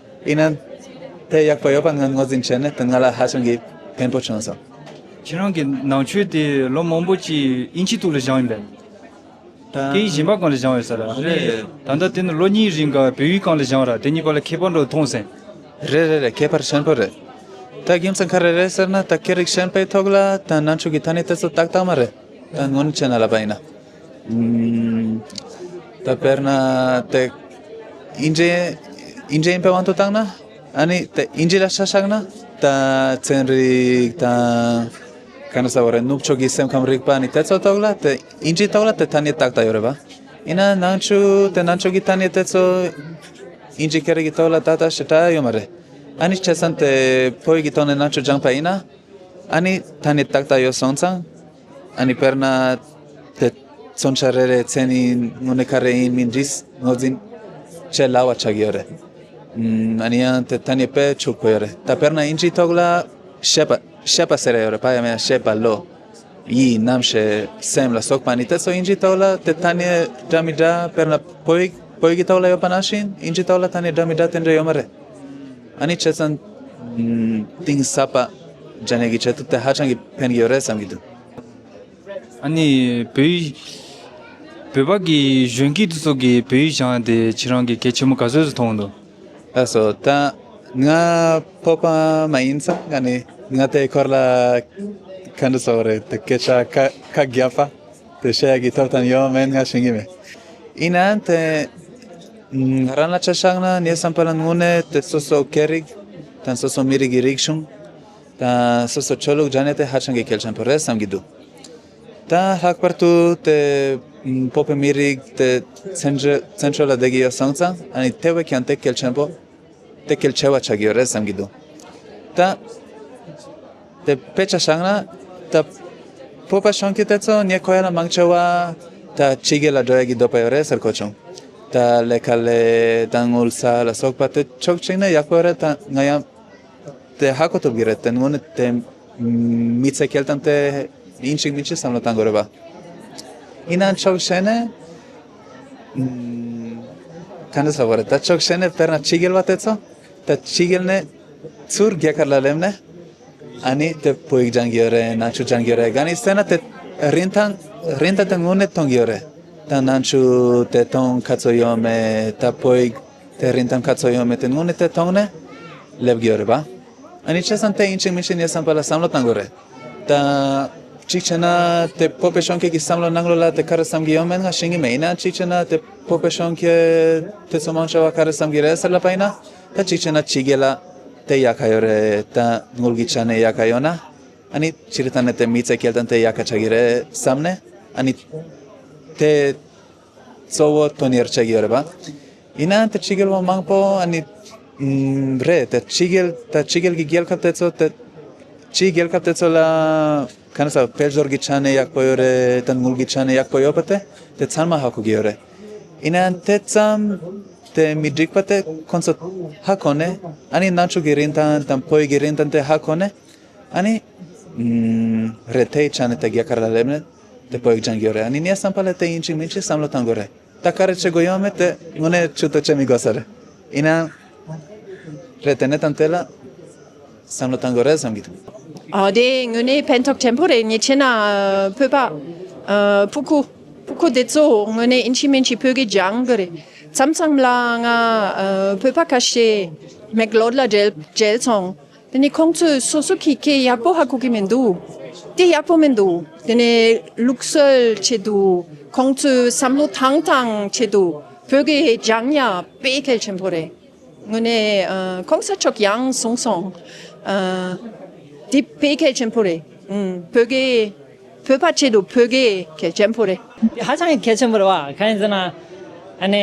ཡིན་ན་དེ་ཡག་པོ་ཡོད་པ་ང་ངོས་འཛིན་བྱས་ནས་ད་ང་ལ་ཧ་ཅང་གི་ཕན་པོ་བྱུང་སོང་། ཁྱེད་རང་གི་ནང་ཆོས་དེ་ལོ་མང་པོ་ཅིག་དབྱིན་ཇིའི་ཐོག་ལ་སྦྱངས་ཡིན་པས། ད་སྐད་ཡིག་གཞན་པ་སྒང་ལ་སྦྱངས་ཡོད་ས་ར། རེད། ད་ལྟ་དེ་ནི་ལོ་གཉིས་རིང་ག་བོད་ཡིག་སྒང་ལ་སྦྱངས་ར། དེ་གཉིས་བར་ལ་ཁྱད་པར་འགྲོ་མཐོང་སོང་། རེད་རེད་རེད། ཁྱད་པར་ཆེན་པོ་རེད། ད་རྒྱུ་མཚན་ག་རེ་རེད་ཟེར་ན། ད་སྐད་རིགས་གཞན་པའི་ཐོག་ལ་ད་ནང་ཆོས་ཀྱི་ཐ་སྙད་དེ་ཚོ་ཏག་ཏག་མ་རེད། ད་དངོས་གནས་བྱས་ན་ལབ་པ་ཡིན་ན། ཨུམ། ད་དཔེར་ན་དེ་དབྱིན་ཇི་དབྱིན་ཇི་ཡིན་པའི་དབང་དུ་བཏང་ན། ཨ་ནི་དེ་དབྱིན་ཇི་ལ་ཆ་བཞག་ན་ད་ཚན་རིག་དང་ག་འདྲ་ཟེར་བ་རེད། ནུབ་ཕྱོགས་ཀྱི་སེམས་ཁམས་རིག་པ་ནི་དེ་ཚོ་ཐོག་ལ་དེ་དབྱིན་ཇིའི་ཐོག་ལ་དེ་ཐ་སྙད་ཏག་ཏག་ཡོད་རེད་པ། ཡིན་ན་ནང་ཆོས་དེ་ནང་ཆོས་ཀྱི་ཐ་སྙད་དེ་ཚོ་དབྱིན་ཇི་སྐད་རིགས་ཀྱི་ཐོག་ལ་ཏག་ཏག་ཞེ་དྲག་ཡོད་མ་རེད། ཨ་ནི་བྱས་ཙང་དེ་བོད་ཡིག་གི་ཐོག་ནས་ནང་ཆོས་སྦྱངས་པ་ཡིན་ན། ཨ་ནི་ཐ་སྙད་ཏག་ཏག་ཡོད་སོང་ཙང་། ཨ་ནི་དཔེར་ན་དེ་མཚོན་ཆ་རེ་རེ་མཚན་ཉིད་དངོས་གནས་ག་རེ་ཡིན་མིན་འདྲིས་ངོས་འཛིན་བྱེད་སླ་བ་ཆགས་ཡོད་རེད། ཨུམ། ཨ་ནི་ཡང་དེ་ཐ་སྙད་དཔེ་ཕྱུག་པོ་ཡོད་རེད། ད་དཔེར་ན་དབྱིན་ཇིའི་ཐོག་ལ་ཤེས་པ་ཤེས་པ་ཟེར་ཡ་ཡོད་རེད་པ། ཡང་ན་ཤེས་པ་བློ། ཡིད། རྣམ་ཤེས། སེམས་ལ་སོགས་པ་ནི་དེ་ཚོ་དབྱིན་ཇིའི་ཐོག་ལ་དེ་ཐ་སྙད་འདྲ་མི་འདྲ། དཔེར་ན་བོད་ཡིག་བོད་ཡིག་གི་ཐོག་ལ་ཡོད་པ་ནང་བཞིན་དབྱིན་ཇིའི་ཐོག་ལ་ཐ་སྙད་འདྲ་མི་འདྲ་དེ་འདྲ་ཡོད་མ་རེད། ཨ་ནི་བྱས་ཙང་། ཨུམ། གཏིང་ཟབ་པ་སྦྱང་ཡས་ཀྱི་ཆེད་དུ་དེ་ཧ་ཅང་གི་ཕན་གྱི་ཡོད་རེད་བསམ་གྱི་འདུག་ཨ་ནི་བོད་ཡིག་བོད་པ་གི་གཞོན་སྐྱེས་དེ་ཚོ་གིས་བོད་ཡིག་སྦྱང་ཡ་དེ་ཁྱེད་རང་གིས་གལ་ཆེན་པོ་ག་ཚོད་ཙམ་མཐོང་འདུག་ལགས་སོ། ད་ང་བོད་པ་མ་ཡིན་ཙང་། ཨ་ནི་ང་དེའི་སྐོར་ལ་ག་འདྲ་ཟེར་བ་རེད། དེ་སྐད་ཆ་ཁ་ཁ་རྒྱབ་པ་དེ་བཤད་ཡ་གི་ཐོབ་ཐང་ཡོད་མེད་ང་ཤེས་ཀྱི་མེད། ཡིན་ནའང་དེ་ང་རང་ལ་ཆ་བཞག་ན་ངའི་བསམ་པ་ལ་དངོས་གནས་དེ་སོ་སོ་སྐད་རིགས་དང་སོ་སོ་མི་རིགས་ཀྱི་རིག་གཞུང་དང་སོ་སོ་ཆོས་ལུགས་སྦྱང་ཡ་དེ་ཧ་ཅང་གི་གལ་ཆེན་པོ་རེད་བསམ་གྱི་འདུག་ད་ལྷག་པར་དུ་དེ་བོད་པའི་མི་རིགས་དེ་བཙན་བྱོལ་བཙན་བྱོལ་ལ་བསྡད་ཀྱི་ཡོད་སོང་ཙང་། ཨ་ནི་དེ་བས་ཀྱང་དེ་གལ་ཆེན་པོ་དེ་གལ་ཆེ་བ་ཆགས་ཀྱི་ཡོད་རེད་བསམ་གྱི་འདུག་ད་དེ་དཔེ་ཆ་བཞག་ན། ད་བོད་པ་གཞོན་སྐྱེས་དེ་ཚོ་ངས་གོ་ཡ་ལ་མང་ཆེ་བ་ད་ཕྱི་རྒྱལ་ལ་འགྲོ་ཡ་གི་འདོད་པ་ཡོད་རེད་ཟེར་གོ་བྱུང་། ད་ལས་ཀ་ལས་དང་དངུལ་ས་ལ་སོགས་པ་དེ་ཕྱོགས་གཅིག་ནས་ཡག་པོ་ཡོད་རེད། ད་ང་ཡང་དེ་ཧ་གོ་ཐུབ་ཀྱི་རེད། དེ་དངོས་གནས་དེ་མི་ཚེ་སྐྱེལ་སྟངས་དེ་ཡིན་གཅིག་མིན་གཅིག་བསམ་བློ་བཏང་དགོས་རེད་པ། ཡིན་ནའང་ཕྱོགས་གཞན་ནས་ཨུམ། ག་འདྲ་ཟེར་བ་རེད། ད་ཕྱོགས་གཞན་ནས་དཔེར་ན་ཕྱི་རྒྱལ་བ་དེ་ཚོ་ད་ཕྱི་རྒྱལ་ནས་ཚུར་རྒྱ་གར་ལ་སླེབས་ནས། ཨ་ནི་དེ་བོད་ཡིག་སྦྱང་གི་ཡོད་རེད། ནང་ཆོས་སྦྱང་གི་ཡོད་རེད། ག་ནས་ཟེར་ན་དེ་རིན་ཐང་རིན་ཐང་དེ་དངོས་གནས་མཐོང་གི་ཡོད་རེད། ད་ནང་ཆོས་དེ་མཐོང་ག་ཚོད་ཡོད་མེད། ད་བོད་ཡིག་དེ་རིན་ཐང་ག་ཚོད་ཡོད་མེད་དེ་དངོས་གནས་དེ་མཐོང་ནས་སླེབས་ཀྱི་ཡོད་རེད་པ། ཨ་ནི་བྱས་ཙང་དེ་ཡིན་གཅིག་མིན་གཅིག་ངའི་བསམ་པ་ལ་བསམ་བློ་བཏང་དགོས་རེད། ད་གཅིག་བྱས་ན་དེ་བོད་པའི་གཞོན་སྐྱེས་ཀྱི་བསམ་བློ་ནང་ལོགས་ལ་དེ་ག་རེ་བསམ་གྱི་ཡོད་མེད་ང་ཤེས་ཀྱི་མེད། ཡིན་ན་གཅིག་བྱས་ན་དེ་བོད་པའི་གཞོན་སྐྱེས་དེ་ཚོ་མང་ཆེ་བ་ག་རེ་བསམ་གྱི་རེད་ཟེར་ལབ་པ་ཡིན་ན། ད་གཅིག་བྱས་ན་ཕྱི་རྒྱལ་ལ་དེ་ཡག་ག་ཡོད་རེད། ད་དངུལ་གྱི་ཆ་ནས་ཡག་ག་ཡོད་ན། ཨ་ནི་སྤྱིར་བཏང་ནས་དེ་མི་ཚེ་སྐྱེལ་སྟངས་དེ་ཡག་ག་ཆགས་ཀྱི་རེད་བསམ་ནས། ཨ་ནི་དེ་ གཙོ་བོ་དོན་གཉེར་བྱེད་ཀྱི་ཡོད་རེད་པ། ཡིན་ནའང་ད་ཕྱི་རྒྱལ་བ་མང་པོ་ཨ་ནི་ཨམ་རེད། ད་ཕྱི་རྒྱལ་ད་ཕྱི་རྒྱལ་གྱི་རྒྱལ་ཁབ་དེ་ཚོ་ད་ཕྱིའི་རྒྱལ་ཁབ་དེ་ཚོ་ལ་ག་རེ་ཟེར་དཔལ་འབྱོར་གྱི་ཆ་ནས་ཡག་པོ་ཡོད་རེད། ད་དངུལ་གྱི་ཆ་ནས་ཡག་པོ་ཡོད་པ་དེ་དེ་ཚང་མ་ཧ་གོ་གི་ཡོད་རེད། ཡིན་ནའང་དེ་ཙམ་དེ་མི་འགྲིག་པ་དེ་ཁོང་ཚོ་ཧ་གོ་ནས་ཨ་ནི་ནང་ཆོས་ཀྱི་རིན་ཐང་དང་བོད་ཀྱི་རིན་ཐང་དེ་ཧ་གོ་ནས་ཨ་ནི་ཨམ་རེད། དེའི་ཆ་ནས་དེ་རྒྱ་གར་ལ་སླེབས་ནས་དེ་བོད་ཡིག་སྦྱང་གི་ཡོད་རེད། ཨ་ནི་ངས་བསམ་པ་ལ་དེ་ཡིན་གཅིག་མིན་གཅིག་བསམ་བློ་བཏང་དགོས་རེད། ད་ག་རེ་བྱེད་དགོས་ཡོད་མེད་དེ་དངོས་གནས་ཆུ་ཏོ་བྱེད་མི་དགོས་ས་རེད། ཡིན་ནའང་རེད། དེ་ནས་དང་དེ་ལ་བསམ་བློ་བཏང་དགོས་རེད་བསམ་གྱི་འདུག་ཨ་དེ་དངོས་གནས་ཕན་ཐོགས་ཆེན་པོ་རེད། ངས་བྱས་ན་བོད་པ་ཨ་ཕྲུ་གུ་ཕྲུ་གུ་དེ་ཚོ་དངོས་གནས་ཡིན་གཅིག་མིན་གཅིག་བོད་སྐད་སྦྱང་དགོས་རེད། མཚམས་མཚམས་ལ་ང་ཨ་བོད་པ་ཁ་ཤས་མེག་ལོར་ལ་མཇལ་མཇལ་སོང་། དེ་ནས་ཁོང་ཚོས་སོ་སོ་གི་སྐད་ཡག་པོ་ཧ་གོ་གི་མི་འདུག་དེ་ཡག་པོ་མི་འདུག་དེ་ནས་ལུགས་སྲོལ་ཆེད་དུ་ཁོང་ཚོས་བསམ་བློ་བཏང་བཏང་ཆེད་དུ་བོད་སྐད་སྦྱང་ཡ་དཔེ་གལ་ཆེན་པོ་རེད། དངོས་གནས་ཨ་གོང་ས་མཆོག་ཡང་གསུངས་སོང་། ཨ་འདི་དཔེ་གལ་ཆེན་པོ་རེད། ཨུམ་བོད་སྐད་བོད་པ་ཆེད་དུ་བོད་སྐད་གལ་ཆེན་པོ་རེད། ཧ་ཅང་གལ་ཆེན་པོ་རེད་བ། གང་ཡིན་ཟེར་ན་ཨ་ནི་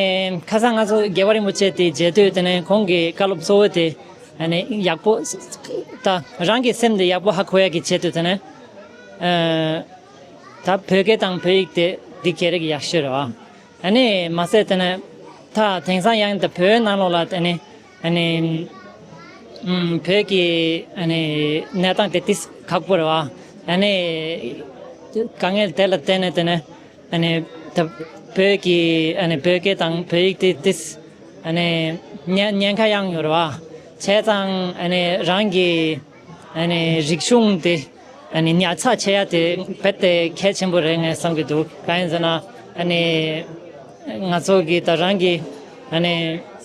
ཁ་སང་ང་ཚོ་རྒྱལ་བ་རིན་པོ་ཆེ་དེ་མཇལ་དུས་དེ་ནས་ཁོང་གི་བཀའ་སློབ་གཙོ་བོ་དེ་ཨ་ནི་ཡག་པོ་ད་རང་གི་སེམས་དེ་ཡག་པོ་ཧ་གོ་ཡ་གི་ཆེད་དུ་དེ་ནས་ཨ་ད་བོད་སྐད་དང་བོད་ཡིག་དེ་འདི་སྐད་རིགས་ཡག་ཤོས་རེད་བ། ཨ་ནི་མ་ཟད་དེ་ནས་ད་དེང་སང་ཡང་ད་བོད་ནང་ལོགས་ལ་དེ་ནི་ཨ་ནི་ཨམ་བོད་ཀྱི་ཨ་ནི་གནས་སྟངས་དེ་ཏིས་ཁག་པོ་རེད་བ། ཨ་ནི་དཀའ་ངལ་དེ་ལ་བརྟེན་ནས་དེ་ནི་ཨ་ནི་ད་བོད་ཀྱི་ཨ་ནི་བོད་སྐད་དང་བོད་ཡིག་དེ་ཏིས་ཨ་ནི་ཉེན་ཉེན་ཁ་ཡང་ཡོད་རེད་བ། བྱས་ཙང་ཨ་ནི་རང་གི་ཨ་ནི་རིག་གཞུང་དེ་ཨ་ནི་ཉར་ཚགས་བྱེད་ཡ་དེ་རྦད་དེ་གལ་ཆེན་པོ་རེད་ངས་བསམ་གྱི་འདུག་གང་ཡིན་ཟེར་ན་ཨ་ནི་ང་ཚོ་གི་ད་རང་གི་ཨ་ནི་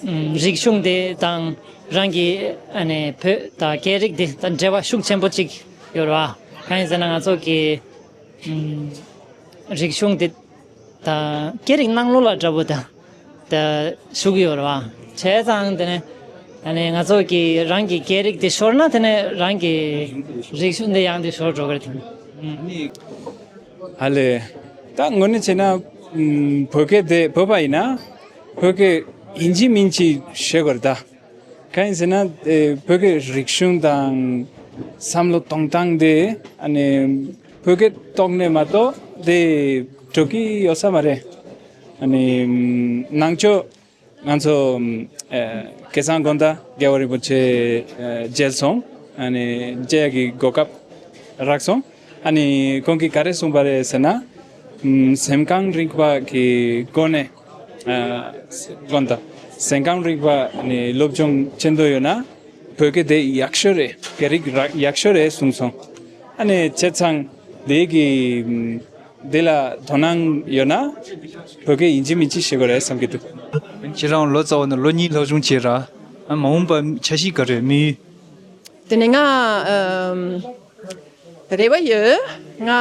ཨམ་རིག་གཞུང་དེ་དང་རང་གི་ཨ་ནི་བོད་དང་སྐད་རིགས་དེ་དང་འབྲེལ་བ་ཤུགས་ཆེན་པོ་ཅིག་ཡོད་རེད་བ། གང་ཡིན་ཟེར་ན་ང་ཚོ་གི་ཨམ་རིག་གཞུང་དེ་ད་སྐད་རིགས་ནང་ལོགས་ལ་འདྲ་པོ་དང་ད་ཞུགས་ཡོད་རེད་བ། བྱས་ཙང་དེ་ནས་ཨ་ནི་ང་ཚོ་གི་རང་གི་སྐད་རིགས་དེ་ཤོར་ན་དེ་ནས་རང་གི་རིག་གཞུང་དེ་ཡང་དེ་ཤོར་འགྲོ་གི་རེད། ཨ་ལས། ད་དངོས་གནས་བྱས་ན་ཨམ་བོད་སྐད་དེ་བོད་པ་ཡིན་ན་བོད་སྐད་ཡིན་གཅིག་མིན་གཅིག་ཤེས་དགོས་རེད་ད། གང་ཡིན་ཟེར་ན་ཨེ་བོད་ཀྱི་རིག་གཞུང་དང་བསམ་བློ་གཏོང་སྟངས་དེ་ཨ་ནི་བོད་སྐད་ཐོག་ནས་མ་གཏོགས་དེ་འགྲོ་གི་ཡོད་ས་མ་རེད། ཨ་ནི་ནང་ཆོས་ང་ཚོ་ཨེ་སྐལ་བཟང་དགོན་བདག་རྒྱལ་བ་རིན་པོ་ཆེ་ཨེ་མཇལ་སོང་། ཨ་ནི་མཇལ་ཡག་གི་གོ་སྐབས་རག་སོང་། ཨ་ནི་ཁོང་གིས་ག་རེ་གསུངས་པ་རེད་ཟེར་ན། ཨམ་སེམས་ཁམས་རིག་པ་གི་སྒོ་ནས་ཨ་དགོངས་དག་སེམས་ཁམས་རིག་པ་ནི་སློབ་སྦྱོང་བྱེད་འདོད་ཡོད་ན་བོད་སྐད་དེ་ཡག་ཤོས་རེད། སྐད་རིགས་ར་ཡག་ཤོས་རེད་གསུངས་སོང་། ཨ་ནི་བྱས་ཙང་དེ་གི་ཨམ་དེ་ལ་དོ་སྣང་ཡོད་ན་བོད་སྐད་ཡིན་གཅིག་མིན་གཅིག་ཤེས་དགོས་རེད་བསམ་གྱི་འདུག་ཁྱེད་རང་ལོ་ཙཱ་བ་ནས་ལོ་གཉིས་སློབ་སྦྱོང་བྱས་ར། ཨ་མ་འོངས་པ་འཆར་གཞི་ག་རེ་དམིགས་ཡུལ། དེ་ནས་ང་ཨམ་རེ་བ་ཡོད། ང་ཨ་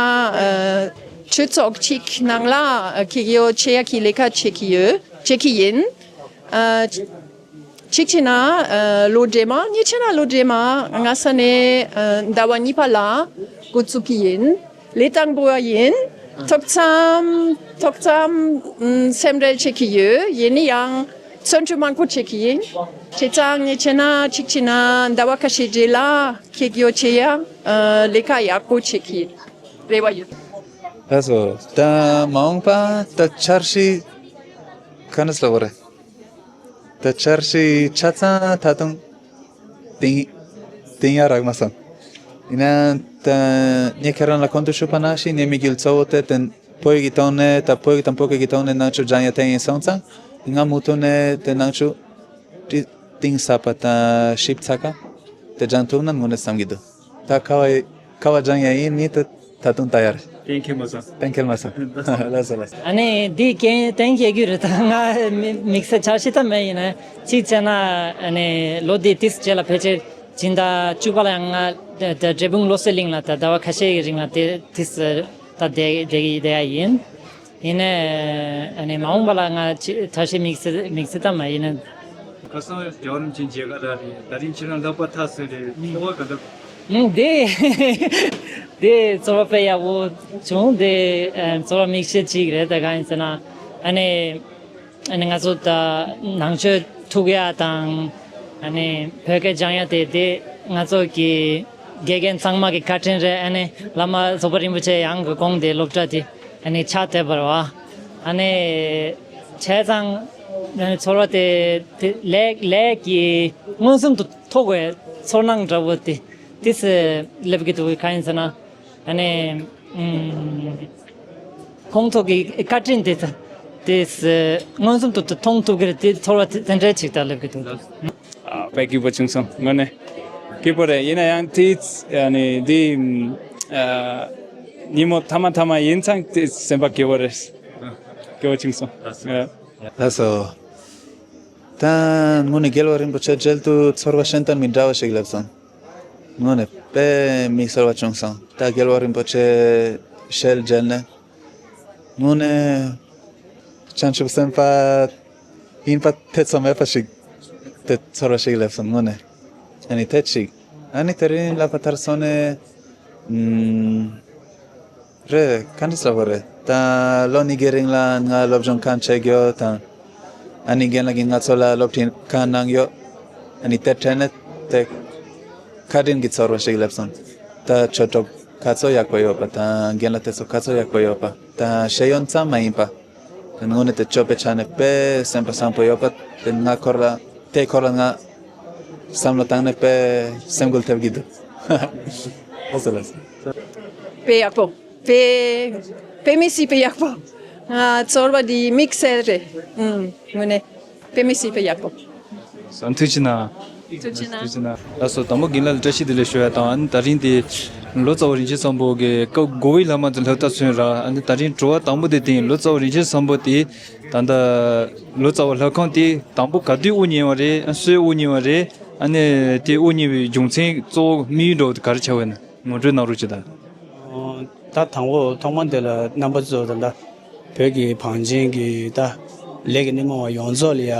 ཆོས་ཚོགས་གཅིག་ནང་ལ་ཨ་གེགས་གཡོག་བྱེད་ཡག་གི་ལས་ཀ་བྱེད་ཀྱི་ཡོད། བྱེད་ཀྱི་ཡིན། ཨ་གཅིག་བྱས་ན་ཨ་ལོ་རྗེས་མ་གཉིས་བྱས་ན་ལོ་རྗེས་མ་སྔ་ས་ནས་ཨ་ཟླ་བ་གཉིས་པ་ལ་འགོ་བཙུགས་ཀྱི་ཡིན། ལས་དང་པོ་བ་ཡིན། ཐོག་མཚམས་ཐོག་མཚམས་ཨམ་སེམས་ཁྲལ་བྱེད་ཀྱི་ཡོད། ཡིན་ན་ཡང་བརྩོན་འགྲུས་མང་པོ་བྱེད་ཀྱི་ཡིན། བྱས་ཙང་ངས་བྱས་ན་གཅིག་བྱས་ན་ཟླ་བ་ཁ་ཤས་རྗེས་ལ་གེགས་གཡོག་བྱེད་ཡ་ཨ་ལས་ཀ་ཡག་པོ་བྱེད་ཀྱི་རེ་བ་ཡོད། ལགས་སོ། ད་མ་འོངས་པ་ད་འཆར་གཞི་ག་འདྲ་ཟེར་བ་རེད། ད་འཆར་གཞི་ཆ་ཚང་ད་དུང་བཏིང་བཏིང་ཡ་རག་མ་སོང་། ཡིན་ན་ད་ངས་ཁྱེད་རང་ལ་གོང་དུ་ཞུས་པ་ནང་བཞིན་ངའི་དམིགས་ཡུལ་གཙོ་བོ་དེ་དེ་བོད་ཡིག་གི་ཐོག་ནས་ད་བོད་ཡིག་དང་བོད་སྐད་ཀྱི་ཐོག་ནས་ནང་ཆོས་སྦྱང་ཡ་དེ་ཡིན་སོང་ཙང་ང་མུ་མཐུད་ནས་དེ་ནང་ཆོས་གཏིང་ཟབ་པ་དང་ཞིབ་ཚགས་ཀ་དེ་སྦྱང་ཐུབ་ན་དངོས་གནས་བསམ་གྱི་འདུག་ད་ཁ་བ་ཁ་བ་སྦྱང་ཡ་ཡིན་ནི་ད་ད་དུང་ད་ཡར་གཏན་འཁེལ་མ་སོང་། གཏན་འཁེལ་མ་སོང་། ལགས་སོ་ལགས་སོ། ཨ་ནི་འདི་གན་གཏན་འཁེལ་རྒྱུ་རེད། ད་ང་མི་དམིགས་བསལ་འཆར་གཞི་ད་མེད། ཡིན་ན་གཅིག་བྱས་ན་ཨ་ནི་ལོ་འདི་ཏིས་རྗེས་ལ་ཕལ་ཆེར་སྦྱིན་བདག་བཅུ་པ་ལ་ཡང་ང་འབྲས་སྤུངས་བློ་གསལ་གླིང་ལ་ད་ཟླ་བ་ཁ་ཤས་ཀྱི་རིང་ལ་དེ་ཏིས་ད་བསྡད་བསྡད་ཀྱི་བསྡད་ཡ་ཡིན། ཡིན་ནའི་ཨ་ནི་མ་འོངས་པ་ལ་ང་ཅི་ཐབས་ཤེས་དམིགས་བསལ་དམིགས་བསལ་ད་མ་ཡིན་ན། ཁ་སང་རྒྱལ་བ་རིན་པོ་ཆེ་མཇལ་ཁ་རག་རེད། ད་རིང་ཁྱེད་རང་ལག་པ་ཐག་བཟོས་རེད། ཚོར་བ་ག་འདྲ། ཨུམ་དེ་དེ་ཚོར་བ་དཔེ་ཡག་པོ་བྱུང་། དེ་ཨ་ཚོར་བ་དམིགས་བསལ་གཅིག་རེད། ད་གང་ཡིན་ཟེར་ན་ཨ་ནི་ ཨ་ནི་ང་ཚོ་ད་ནང་ཆོས་ཐུག་ཡ་དང་། ཨ་ནི་བོད་སྐད་སྦྱང་ཡ་དེ་དེ་ང་ཚོ་གི་དགེ་རྒན་ཚང་མ་གི་བཀའ་དྲིན་རེད། ཨ་ནི་བླ་མ་རྫོགས་པ་རིན་པོ་ཆེ་ཡང་གི་དགོངས་ཏེ་སློབ་གྲྭ་དེ་ཨ་ནི་ཕྱག་བཏབ་པ་རེད་བ། ཨ་ནི་བྱས་ཙང་ཨ་ནི་ཚོར་བ་དེ་དེ་ལས་ལས་ཀྱི་མངོན་སུམ་དུ་ཐོགས་པའི་ཚོར་སྣང་འདྲ་བོ་དེ་དེ་སླེབས་ཀྱི་འདུག་གང་ཡིན་ཟེར་ན། ཨ་ནི། ཨུམ། ཁོང་ཚོ་གི་བཀའ་དྲིན་དེ་ཚ། དེ་སེ་མངོན་སུམ་དུ་མཐོང་ཐུབ་ཀྱི་རེད། དེ་ཚོར་བ་དེ་དེ་འདྲའི་ཅིག་ད་སླེབས་ཀྱི་འདུག་ཨ། དཔེ་སྐྱིད་པོ་བྱུང་སོང་། དངོས་གནས་སྐྱིད་པོ་རེད། ཡིན་ན་ཡང་དེ་ཨ་ནི་འདི་ཨ། ཉིན་མོ་ཐ་མ་ཐ་མ་ཡིན་ཙང་དེ་སེམས་པ་སྐྱིད་པོ་རེད། སྐྱིད་པོ་བྱུང་སོང་། ཨ། ལགས་སོ། ད་དངོས་གནས་རྒྱལ་བ་རིན་པོ་ཆེ་མཇལ་དུས་ཚོར་བ་གཞན་དང་མི་འདྲ་བ་ཞིག་སླེབས་སོང་། དངོས་གནས་དཔེ་མི་སྲིད་པ་བྱུང་སོང་། ད་རྒྱལ་བ་རིན་པོ་ཆེ་ཞལ་མཇལ་ནས། དངོས་གནས་བྱང་ཆུབ་སེམས་དཔའ་ཡིན་པ་ཐེ་ཚོམ་མེད་པ་ཞིག་དེ་ཚོར་བ་ཞིག་སླེབས་སོང་། དངོས་གནས་ཨ་ནི་དེ་ཅིག་ཨ་ནི་དེ་རིང་ལྷག་པ་མཐར་སོང་ནས། ཨུམ། རེད། ག་འདྲ་ཟེར་བ་རེད། ད་ལོ་གཉིས་ཀྱི་རིང་ལ་ང་སློབ་སྦྱོང་གང་བྱས་ཡོད་དང་། ཨ་ནི་རྒན་ལགས་ཀྱིས་ང་ཚོ་ལ་སློབ་ཁྲིད་གང་གནང་ཡོད། ཨ་ནི་དེ་དྲན་ནས་དེ་བཀའ་དྲིན་གྱི་ཚོར་བ་ཞིག་སླེབས་སོང་། ད་ཆོས་གྲོགས་ག་ཚོད་ཡག་པོ་ཡོད་པ་དང་རྒན་ལགས་དེ་ཚོ་ག་ཚོད་ཡག་པོ་ཡོད་པ་དང་ཤེས་ཡོན་ཙམ་མ་ཡིན་པ། དངོས་གནས་དེ་སྤྱོད་པའི་ཆ་ནས་དཔེ་སེམས་པ་བཟང་པོ་ཡོད་པ་དེ་ང་ཁོ་ར་དེ་ཁོ་ར་ང་བསམ་བློ་བཏང་ནས་དཔེ་སེམས་འགུལ་ཐེབས་ཀྱི་འདུག་ཨོ་སོ་ལགས། དཔེ་ཡག་པོ། དཔེ་དཔེ་མི་སྲིད་པའི་ཡག་པོ། ང་ཚོར་བ་འདི་དམིགས་བསལ་རེད། ཨུམ། དངོས་གནས་དཔེ་མི་སྲིད་པའི་ཡག་པོ། ཐུགས་རྗེ་གནང་། ཐུགས་རྗེ་གནང་། ཐུགས་རྗེ་གནང་། ལགས་སོ། དང་པོ་རྒན་ལགས་ལ་བཀྲ་ཤིས་བདེ་ལེགས་ཞུ་ཡ་དང་། ཨ་ནི་ད་རིང་དེ་ལོ་ཙཱ་བ་རིན་ཆེན་བཟང་པོ་གི་སྐབས་དགུ་པའི་ལྷག་མ་དེ་ལྷག་ཐག་སོན་ར། ཨ་ནི་ད་རིང་དྲི་བ་དང་པོ་དེ་དེ་ཡིན། ལོ་ཙཱ་བ་རིན་ཆེན་བཟང་པོ་དེ་ད་ལྟ་ལོ་ཙཱ་བ་ལྷ་ཁང་དེ་དང་པོ་ག་དུས་དབུ་བརྙེས་པ་རེད། ཨ། སུས་དབུ་བརྙེས་པ་རེད། ཨ་ནི་དེ་དབུ་བརྙེས་པའི་རྒྱུ་མཚན་གཙོ་བོ་དམིགས་ཡུལ་འདྲ་བོ་དེ་ག་རེ་ཆགས་པ་ཡིན་ན་ངོ་སྤྲོད་གནང་རོགས་བྱེད་དང་། ཨོ། ད་དང་པོ་ཐོག་མ་དེ་ལ་རྣམ་པ་ཚོ་ད་ལྟ་བོད་ཀྱི་བང་ཆེན་གྱི་ད་ལས་ཀྱི་སྣེ་མོ་བ་ཡོངས་རྫོགས་ལ་ཡ།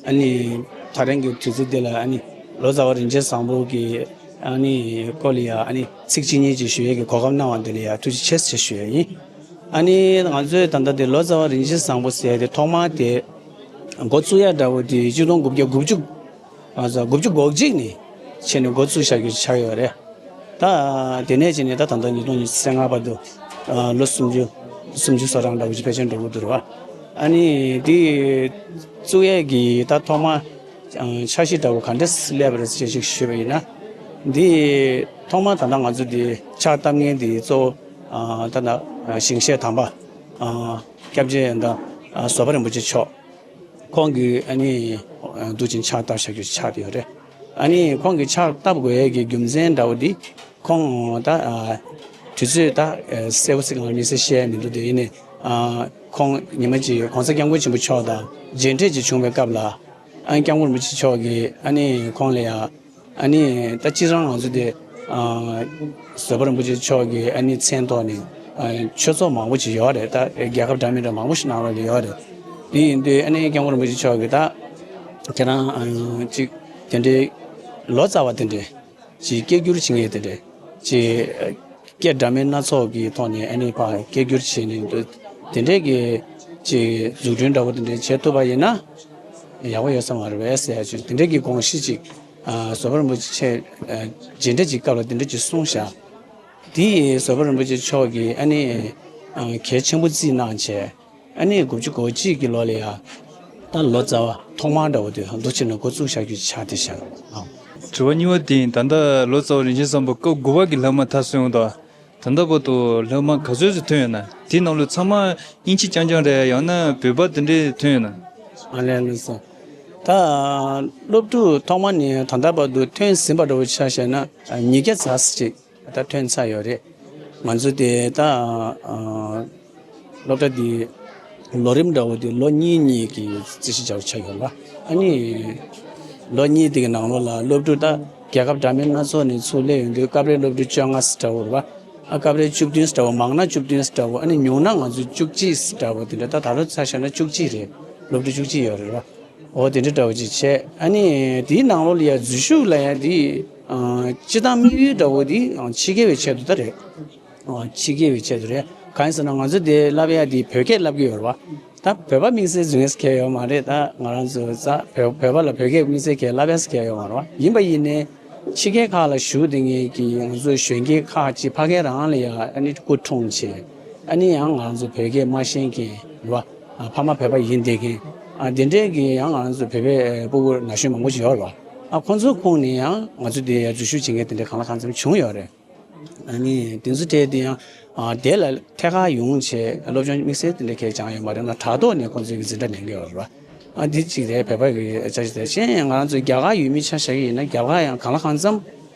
ཨ་ནི་ད་རིང་གི་དུས་ཚོད་འདི་ལ་ཨ་ནི་ལོ་ཙཱ་བ་རིན་ཆེན་བཟང་པོ་གི་ཨ་ནི་སྐོར་ལ་ཡ་ཨ་ནི་ཚིག་གཅིག་གཉིས་ཅིག་ཞུ་ཡས་ཀྱི་གོ་སྐབས་གནང་བ་འདི་ལ་ཡ་ཐུགས་རྗེ་ཆེ་ཟེར་ཞུ་ཡས་ཡིན། ཨ་ནི་ང་ཚོས་ད་ལྟ་དེ་ལོ་ཙཱ་བ་རིན་ཆེན་བཟང་པོ་ཟེར་ཡས་དེ་ཐོག་མ་དེ་འགོ་བཙུགས་ཡ་འདྲ་བོ་དེ་ཆིག་སྟོང་དགུ་བརྒྱ་དགུ་བཅུ། ང་ཚོ་དགུ་བཅུ་གོ་གཅིག་ནས་བྱས་ནས་འགོ་བཙུགས་བཞག་རྒྱུ་ཆགས་ཡོད་རེད། ད་དེ་ནས་བྱས་ནས་ད་ད་ལྟ་ཉིས་སྟོང་ཉི་ཤུ་རྩ་ལྔ་བར་དུ་ཨ་ལོ་སུམ་ཅུ་སུམ་ཅུ་སོ་གྲངས་འདྲ་བོ་ཅིག་ཕལ་ཆེར་འགྲོ་གི་འདུག་རེད་བ། ཨ་ནི་དེ་བཙུགས་ཡས་ཀྱི་ད་ཐོག་མ་ཨ་འཆར་གཞི་འདྲ་བོ་ག་འདྲ་སླེབས་པ་རེད་ཅེས་ཅིག་ཞུས་པ་ཡིན་ན། འདི་ཐོག་མ་ད་ལྟ་ང་ཚོ་འདི་ཕྱག་བཏབ་མཁན་འདི་གཙོ་བོ་ཨ་ད་ལྟ་ཞིང་གཤེགས་དམ་པ་ཨ་སྐྱབས་རྗེ་ད་ཨ་བཟོད་པ་རིན་པོ་ཆེ་མཆོག་ཁོང་གིས་ཨ་ནི་འདུག་ཅིང་ཕྱག་བཏབ་བཞག་རྒྱུ་ཆགས་བསྡད་ཡོད་རེད། ཨ་ནི་ཁོང་གིས་ཕྱག་བཏབ་དགོས་ཡས་ཀྱི་རྒྱུ་མཚན་འདྲ་བོ་འདི་ཁོང་ད་ཨ་དུས་ཚོད་ད་ཨ་གསལ་པོ་ཞིག་ང་མི་ཚེ་བཤད་མི་འདུག་དེ་ཡིན་ནའི་ཨ་ཁོང་ཉི་མ་གཅིག་༸གོང་ས་༸སྐྱབས་མགོན་ཆེན་པོ་མཆོག་དང་མཇལ་འཕྲད་ཅིག་བྱུང་བའི་སྐབས་ལ། ཨ་ནི་༸སྐྱབས་མགོན་རིན་པོ་ཆེ་མཆོག་གིས་ཨ་ནི་ཁོང་ལ་ཡ་ཨ་ནི་ད་སྤྱིར་བཏང་ང་ཚོ་དེ་ཨ་བཟོད་པ་རིན་པོ་ཆེ་མཆོག་གི་ཨ་ནི་མཚན་ཐོག་ནས་ཨ་ཆོས་ཚོགས་མང་པོ་ཅིག་ཡོད་རེད། ད་རྒྱལ་ཁབ་འདྲ་མིན་འདྲ་མང་པོ་ཞིག་ནང་ལོགས་ལ་ཡོད་རེད། དེ་ཡིན་དུས་ཨ་ནི་༸སྐྱབས་མགོན་རིན་པོ་ཆེ་མཆོག་གིས་ད་ཁྱེད་རང་ཨ་ཅིག་དེ་འདྲའི་ལོ་ཙཱ་བ་དེ་འདྲའི་ཅིག་སྐད་སྒྱུར་བྱེད་མཁན་དེ་འདྲའི་ཅིག་སྐད་འདྲ་མིན་སྣ་ཚོགས་ཀྱི་ཐོག་ནས་ཨ་ནི་ཕར་སྐད་སྒྱུར་བྱས་ནས་འདུག་དེ་འདྲའི་གི་ཅིག་འཛུགས་སྐྲུན་འདྲ་བོ་དེ་འདྲའི་བྱེད་ཐུབ་པ་ཡིན་ན་ཡག་པོ་ཡོད་ས་མ་རེད་པས་ཟེར་ཡ་ཅིག་དེ་འདྲའི་གི་དགོངས་གཞི་ཅིག་ཨ་བཟོད་པ་རིན་པོ་ཆེ་ཨ་མཇལ་འཕྲད་ཀྱི་སྐབས་ལ་དེ་འདྲ་ཅིག་གསུངས་བཞག་དེ་ཡིས་བཟོད་པ་རིན་པོ་ཆེ་མཆོག་གིས་ཨ་ནི་ཨ་གལ་ཆེན་པོ་བརྩིས་གནང་བྱས། ཨ་ནི་དགུ་བཅུ་གོ་གཅིག་གི་ལོ་ལ་ཡ། ད་ལོ་ཙཱ་བ་ཐོག་མ་འདྲ་བོ་དེ་འདུག་ཅིག་ནས་འགོ་བཙུགས་བཞག་རྒྱུ་ཆགས་བསྡད་བཞག་ཨ། དྲི་བ་གཉིས་པ་དེ་ཡིན། ད་ལྟ་ལོ་ཙཱ་བ་རིན་ཆེན་བཟང་པོ་སྐབས་དགུ་པ་གི་ལྷག་མ་མཐར་སོན་ཡོང་དང་། ད་ལྟ་བར་དུ་ལྷག་མ་ག་ཚོད་ཅིག་ཐོན་ཡོད་ན། དེའི་ནང་ལོ་ཚང་མ་དབྱིན་ཇི་རྐྱང་རྐྱང་རེད། ཡང་ན་བོད་པ་དེ་འདྲས་ཐོན་ཡོད་ན། ཨ་ལས་ལགས་སོ། ད་སློབ་ཕྲུག་ཐོག་མ་ནས་ད་ལྟ་བར་དུ་ཐོན་ཟིན་པ་འདྲ་བོ་ཆ་བཞག་ན་ཉིས་བརྒྱ་ཙམ་ཅིག་ད་ཐོན་ཚར་ཡོད་རེད། ང་ཚོ་དེ་ད་ཨ་སློབ་གྲྭ་འདི་ལོ་རིམ་འདྲ་བོ་དེ་ལོ་གཉིས་གཉིས་ཀྱི་རྩིས་གཞི་བྱ་བ་ཆགས་ཡོད་ལ། ཨ་ནི་ལོ་གཉིས་དེ་གི་ནང་ལོགས་ལ་སློབ་ཕྲུག་ད་རྒྱལ་ཁབ་འདྲ་མིན་སྣ་ཚོགས་ནས་ཚུར་སླེབས་ཡོང་དུས་སྐབས་རེ་སློབ་ཕྲུག་བཅོ་ལྔ་ཙམ་འདྲ་བོ་རེད་བ། ཨ་སྐབས་རེ་བཅུ་བདུན་ཙམ་འདྲ་བོ། མང་ན་བཅུ་བདུན་ཙམ་འདྲ་བོ། ཨ་ནི་ཉུང་ན་ང་ཚོ་བཅུ་གཅིག་ཙམ་འདྲ་བོ་དེ་འདྲ། ད་ད་ལོ་ཚ་བཞག་ན་བཅུ་གཅིག་རེད། སློབ་ཕྲུག་བཅུ་གཅིག་ཡོད་རེད་བ། འོ་དེ་འདྲ་འདྲ་བོ་ཅིག་བྱས། ཨ་ནི་དེའི་ནང་ལོགས་ལ་ཡ་འཛུལ་ཞུགས་ལ་ཡ་དེ་ཨ་སྤྱིར་བཏང་དམིགས་ཡུལ་འདྲ་བོ་དེ་ཨ་ཕྱི་རྒྱལ་བའི་ཆེད་དུ་ད་རེད། ཨ་ཕྱི་རྒྱལ་བའི་ཆེད་དུ་རེད། གང་ཡིན་ཟེར་ན་ང་ཚོ་དེ་བསླབ་ཡ་དེ་བོད་སྐད་བསླབ་ཀྱི་ཡོད་རེད་བ། ད་ ད་བོད་པ་དམིགས་བསལ་འཛུལ་ངེས་གལ་ཡོད་མ་རེད། ད་ང་རང་ཚོ་ས་བོད་བོད་པ་ལ་བོད་སྐད་དམིགས་བསལ་གལ་བསླབ་པས་གལ་ཡོད་མ་རེད་བ། ཡིན་པ་ཡིན་ནའི་ཕྱི་རྒྱལ་ཁག་ལ་བཞུགས་བསྡད་མཁན་གྱི་ང་ཚོ་གཞོན་སྐྱེས་ཁག་ཅིག་ཕ་གི་རང་ལ་ཡ་ཨ་ནི་སྐུ་འཁྲུངས་བྱས། ཨ་ནི་ཡང་ང་ཚོ་བོད་སྐད་མ་ཤེས་མཁན་རེད་བ། ཨ་ཕ་མ་བོད་པ་ཡིན་བསྡད་མཁན། ཨ་དེ་འདྲའི་གི་ཡང་ང་ཚོ་བོད་པའི་ཨ་སྤུ་གུ་ན་གཞོན་མང་པོ་ཅིག་ཡོད་རེད་བ། ཨ་ཁོང་ཚོའི་ཁོངས་ནས་ཡང་ང་ཚོ་དེ་ཡ་འཛུལ་ཞུགས་བྱེད་མཁན་དེ་འདྲ་གང་ལ་གང་འཚམ་བྱུང་ཡོད་རེད། ཨ་ནི་དེ་ཚོ་གྲས་དེ་ཡང་ཨ་དེ་ལ་ཐད་ཀར་ཡོང་བྱས་སློབ་སྦྱོང་དམིགས་བསལ་དེ་འདྲ་གས་སྦྱངས་ཡོད་མ་རེད་ན། དྲ་ཐོག་ནས་ཁོང་ཚོས་ཀྱི་འཛིན་གྲྭ་ལེན་གྱི་ཡོད་རེད་བ། ཨ་འདི་གཅིག་རེད། བོད་པ་གི་ཆ་ཤས་དེ་གཞན་ཡང་ང་རང་ཚོ་རྒྱ་གར་ཡུལ་མི་ཆ་བཞག་གི་ཡིན་ན། རྒྱ་གར་ཡང་གང་ལ་གང་འཚམ་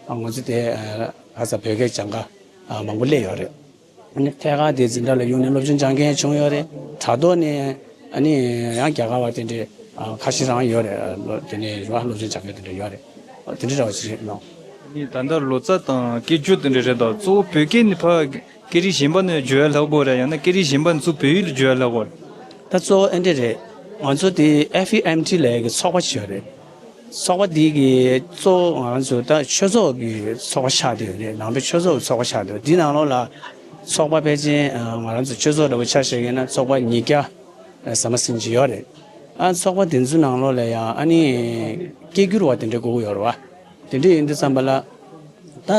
ཨ་ང་ཚོ་དེ་ཨ་ས་བོད་སྐད་སྦྱང་ག་ཨ་མང་པོ་སླེབས་ཡོད་རེད། ཨ་ནི་ཐད་ཀར་དེ་འཛིན་གྲྭ་ལ་ཡོང་ནས་སློབ་སྦྱོང་སྦྱང་མཁན་བྱུང་ཡོད་རེད། དྲ་ཐོག་ནས་ཨ་ནི་ཡང་རྒྱ་གར་བ་དེ་འདྲས་ཨ་ཁ་ཤས་རང་ཡོད་རེད། ཨ་ལོ་དེ་ནས་རོ་སློབ་སྦྱོང་སྦྱང་མཁན་དེ་འདྲས་ཡོད་རེད། ཨ་དེ་འདྲས་འདྲ་བ་ཞིག་རེད་ལོ། ནི་ད་ལྟ་ལོ་ཙཱ་དང་སྐད་སྒྱུར་དེ་འདྲས་རེད་དོ། གཙོ་བོ་བོད་སྐད་ནི་ཕ་སྐད་རིགས་གཞན་པ་ནས་བརྗོད་ཡ་ལྷག་པོ་རེད། ཡང་ན་སྐད་རིགས་གཞན་པ་ནས་ཚུར་བོད་ཡིག་ལ་བརྗོད་ཡ་ལྷག་པོ་རེད། ད་གཙོ་བོ་ཨེ་འདྲས་རེད། ང་ཚོ་དེ་ཨེཕ་ཨི་ཨེམ་ཊི་ལབ་ཡ་གི་ཚོགས་པ་ཞིག་ཡོད་རེད། ཚོགས་པ་འདི་གི་གཙོ་བོ་ང་རང་ཚོ་ད་ཆོས་ཚོགས་ཀྱི་ཚོགས་པ་ཆགས་བསྡད་ཡོད་རེད། ནང་པའི་ཆོས་ཚོགས་ཀྱི་ཚོགས་པ་ཆགས་བསྡད་ཡོད། འདི་ནང་ལོགས་ལ་ཚོགས་པ་ཕལ་ཆེར་ང་རང་ཚོ་ཆོས་ཚོགས་འདྲ་པོ་ཆ་བཞག་ཡིན་ན་ཚོགས་པ་ཉིས་བརྒྱ་ཟ་མ་ཟིན་ཅིག་ཡོད་རེད། ཨ་ཚོགས་པ་འདི་ཚོའི་ནང་ལོགས་ལ་ཡང་ཨ་ནི་སྐད་སྒྱུར་བ་དེ་འདྲ་དགོས་ཀྱི་ཡོད་རེད་བ། དེ་འདྲ་ཡིན་དུས་ཙམ་པ་ལ་ད་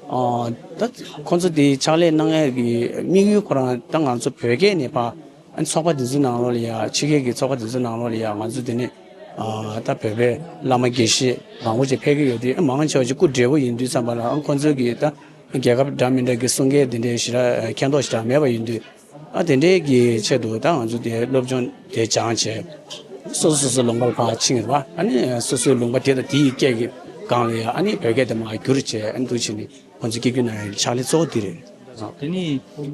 ཨ་ད་ཁོང་ཚོ་དེ་ཕྱག་ལས་གནང་ཡས་ཀྱི་དམིགས་ཡུལ་ཁོ་རང་ད་ང་ཚོ་བོད་སྐད་ནས་ཕར། ཨ་ནི་ཚོགས་པ་དེ་ཚོའི་ནང་ལོགས་ལ་ཡ་ཕྱི་རྒྱལ་གྱི་ཚོགས་པ་དེ་ཚོའི་ནང་ལོགས་ལ་ཡ་ང་ཚོ་དེ་ནས་ཨ་ད་བོད་པའི་བླ་མ་དགེ་བཤེས་མང་པོ་ཅིག་ཕེབས་ཀྱི་ཡོད་དུས། ཨ་མང་ཆེ་བ་ཅིག་སྐུ་བགྲེས་པོ་ཡིན་དུས་ཙམ་པ་ལ། ཨ་ཁོང་ཚོས་ཀྱི་ད་རྒྱལ་ཁབ་འདྲ་མི་འདྲ་གི་གསུང་སྐད་དེ་འདྲའི་ཞེ་དྲག་མཁྱེན་རྟོགས་ཞེ་དྲག་མེད་པ་ཡིན་དུས། ཨ་དེ་འདྲའི་གི་ཆེད་དུ་ད་ང་ཚོ་དེ་སློབ་སྦྱོང་དེ་སྦྱངས་བྱས། སོ་སོ་སོ་སོའི་ལུང་པར་ཕར་ཕྱིན་རེད་བ། ཨ་ནི་སོ་སོའི་ལུང་པ་དེ་དང་དེ་ཡི་སྐད་ཀྱི་སྒང་ལ་ཡ་ཨ་ནི་བོད་སྐད་དེ་མར་བསྒྱུར་བྱས། ཨ་ནི་འདུག་བྱས་ནས་ཁོང་ཚོ་སྐད་སྒྱུར་གནང་ཡའི་ཕྱག་ལས་གཙོ་བོ་འདི་རེད། དེ་ནི་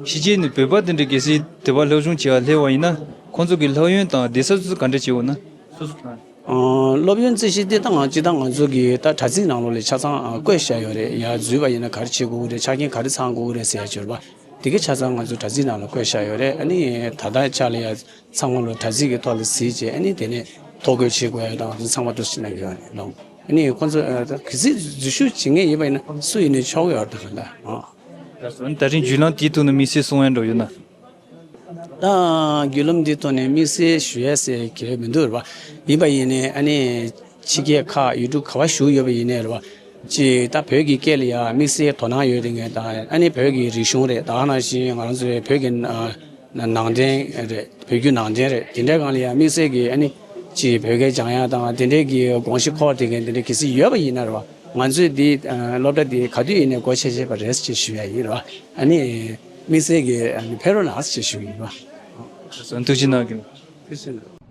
ཕྱི་རྒྱལ་ནས་བོད་པ་དེ་འདྲ་གལ་སྲིད་དེ་བར་སློབ་སྦྱོང་བྱེད་པར་སླེབས་པ་ཡིན་ན། ཁོང་ཚོ་གི་སློབ་ཡོན་དང་བསྡད་ས་ཚོ་ག་འདྲ་བྱེད་འོ་ན། སོ་སོ་དང་། ཨ་སློབ་ཡོན་རྩིས་གཞི་དེ་ད་ང་སྤྱིར་བཏང་ང་ཚོ་གི་ད་དྲ་ཚིགས་ནང་ལོགས་ལ་ཆ་ཚང་ཨ་བཀོད་བཞག་ཡོད་རེད། ཡར་འཛུལ་བ་ཡིན་ན་ག་རེ་བྱེད་དགོས་ཀྱི་རེད། ཆ་རྐྱེན་ག་རེ་ཚང་དགོས་ཀྱི་རེད་ཟེར་ཡ་ཅིག་ཡོད་རེད་པ། དེ་གའི་ཆ་ཚང་ང་ཚོ་དྲ་ཚིགས་ནང་ལ་བཀོད་བཞག་ཡོད་རེད། ཨ་ནི་ད་ལྟའི་ཆ་ལ་ཡ་ཚང་མ་ལོ་དྲ་ཚིགས་ཀྱི་ཐོག་ལ་གཟིགས་བྱས། ཨ་ནི་དེ་ནས་ཐོ་འགོད་བྱེད་དགོས་ཡ་དང་དེ་ཚང་མ་འདུག་སེ་གནང་གི་ཡོད་རེད་ལགས། ཨ་ནི་ཁོང་ཚོ་ཨ་ད་གལ་སྲིད་འཛུལ་ཞུགས་བྱེད་མཁན་ཡིན་པ་ཡིན་ན་སུ་ཡིན་ནའི་ཆོག་གི་ཡོད་རེད་ད་ག་ད། ཨ། ད་རིང་བརྒྱུད་ལམ་དེའི་ཐོག་ནས་དམིགས་བསལ་གསུང་ཡ་འདྲ་ཡོད་ན། ད་བརྒྱུད་ལམ་འདི་ཐོག་ནས་དམིགས་བསལ་ཞུ་ཡས་ཟེར་གྱི་མི་འདུག་རེད་པ། ཡིན་པ་ཡིན་ནའི་ཨ་ནི་ཕྱི་རྒྱལ་ཁག་ཡུལ་གྲུ་ག་པར་བཞུགས་ཡོད་པ་ཡིན་ནའི་རེད་པ། ཅིག་ད་བོད་ཀྱི་སྐད་ལ་ཡང་དམིགས་བསལ་དོ་སྣང་ཡོད་དེ་ངས་དང་། ཨ་ནི་བོད་ཀྱི་རིག་གཞུང་རེད། ད་ག་ནང་བཞིན་ང་རང་ཚོའི་བོད་ཀྱི་ཨ་ནང་བསྟན་རེད། བོད་བརྒྱུད་ནང་བསྟན་རེད། དེ་འདྲའི་སྒང་ལ་ཡང་དམིགས་བསལ་གྱི་ཨ་ནི་ཅིག་བོད་སྐད་སྦྱང་ཡ་དང་དེ་འདྲའི་གི་དགོངས་གཞི་འཁོར་དེ་གའི་དེ་འདྲའི་གལ་སྲིད་ཡོད་པ་ཡིན་ན་རེད་པ། ང་ཚོས་འདི་ཨ་སློབ་གྲྭ་འདི་ག་དུས་ཡིན་ནའི་སྒོ་ཕྱེ་བྱས་པ་རེད་ཅེས་ཞུ་ཡ་ཡིན་རེད་པ། ཨ་ནི་དམིགས་བསལ་གྱི་ཨ་ནི་ཕེབས་རོགས་གནང་ཞེས་ཞུ་གི་ཡིན་པ། ཐུགས་རྗེ་གནང་།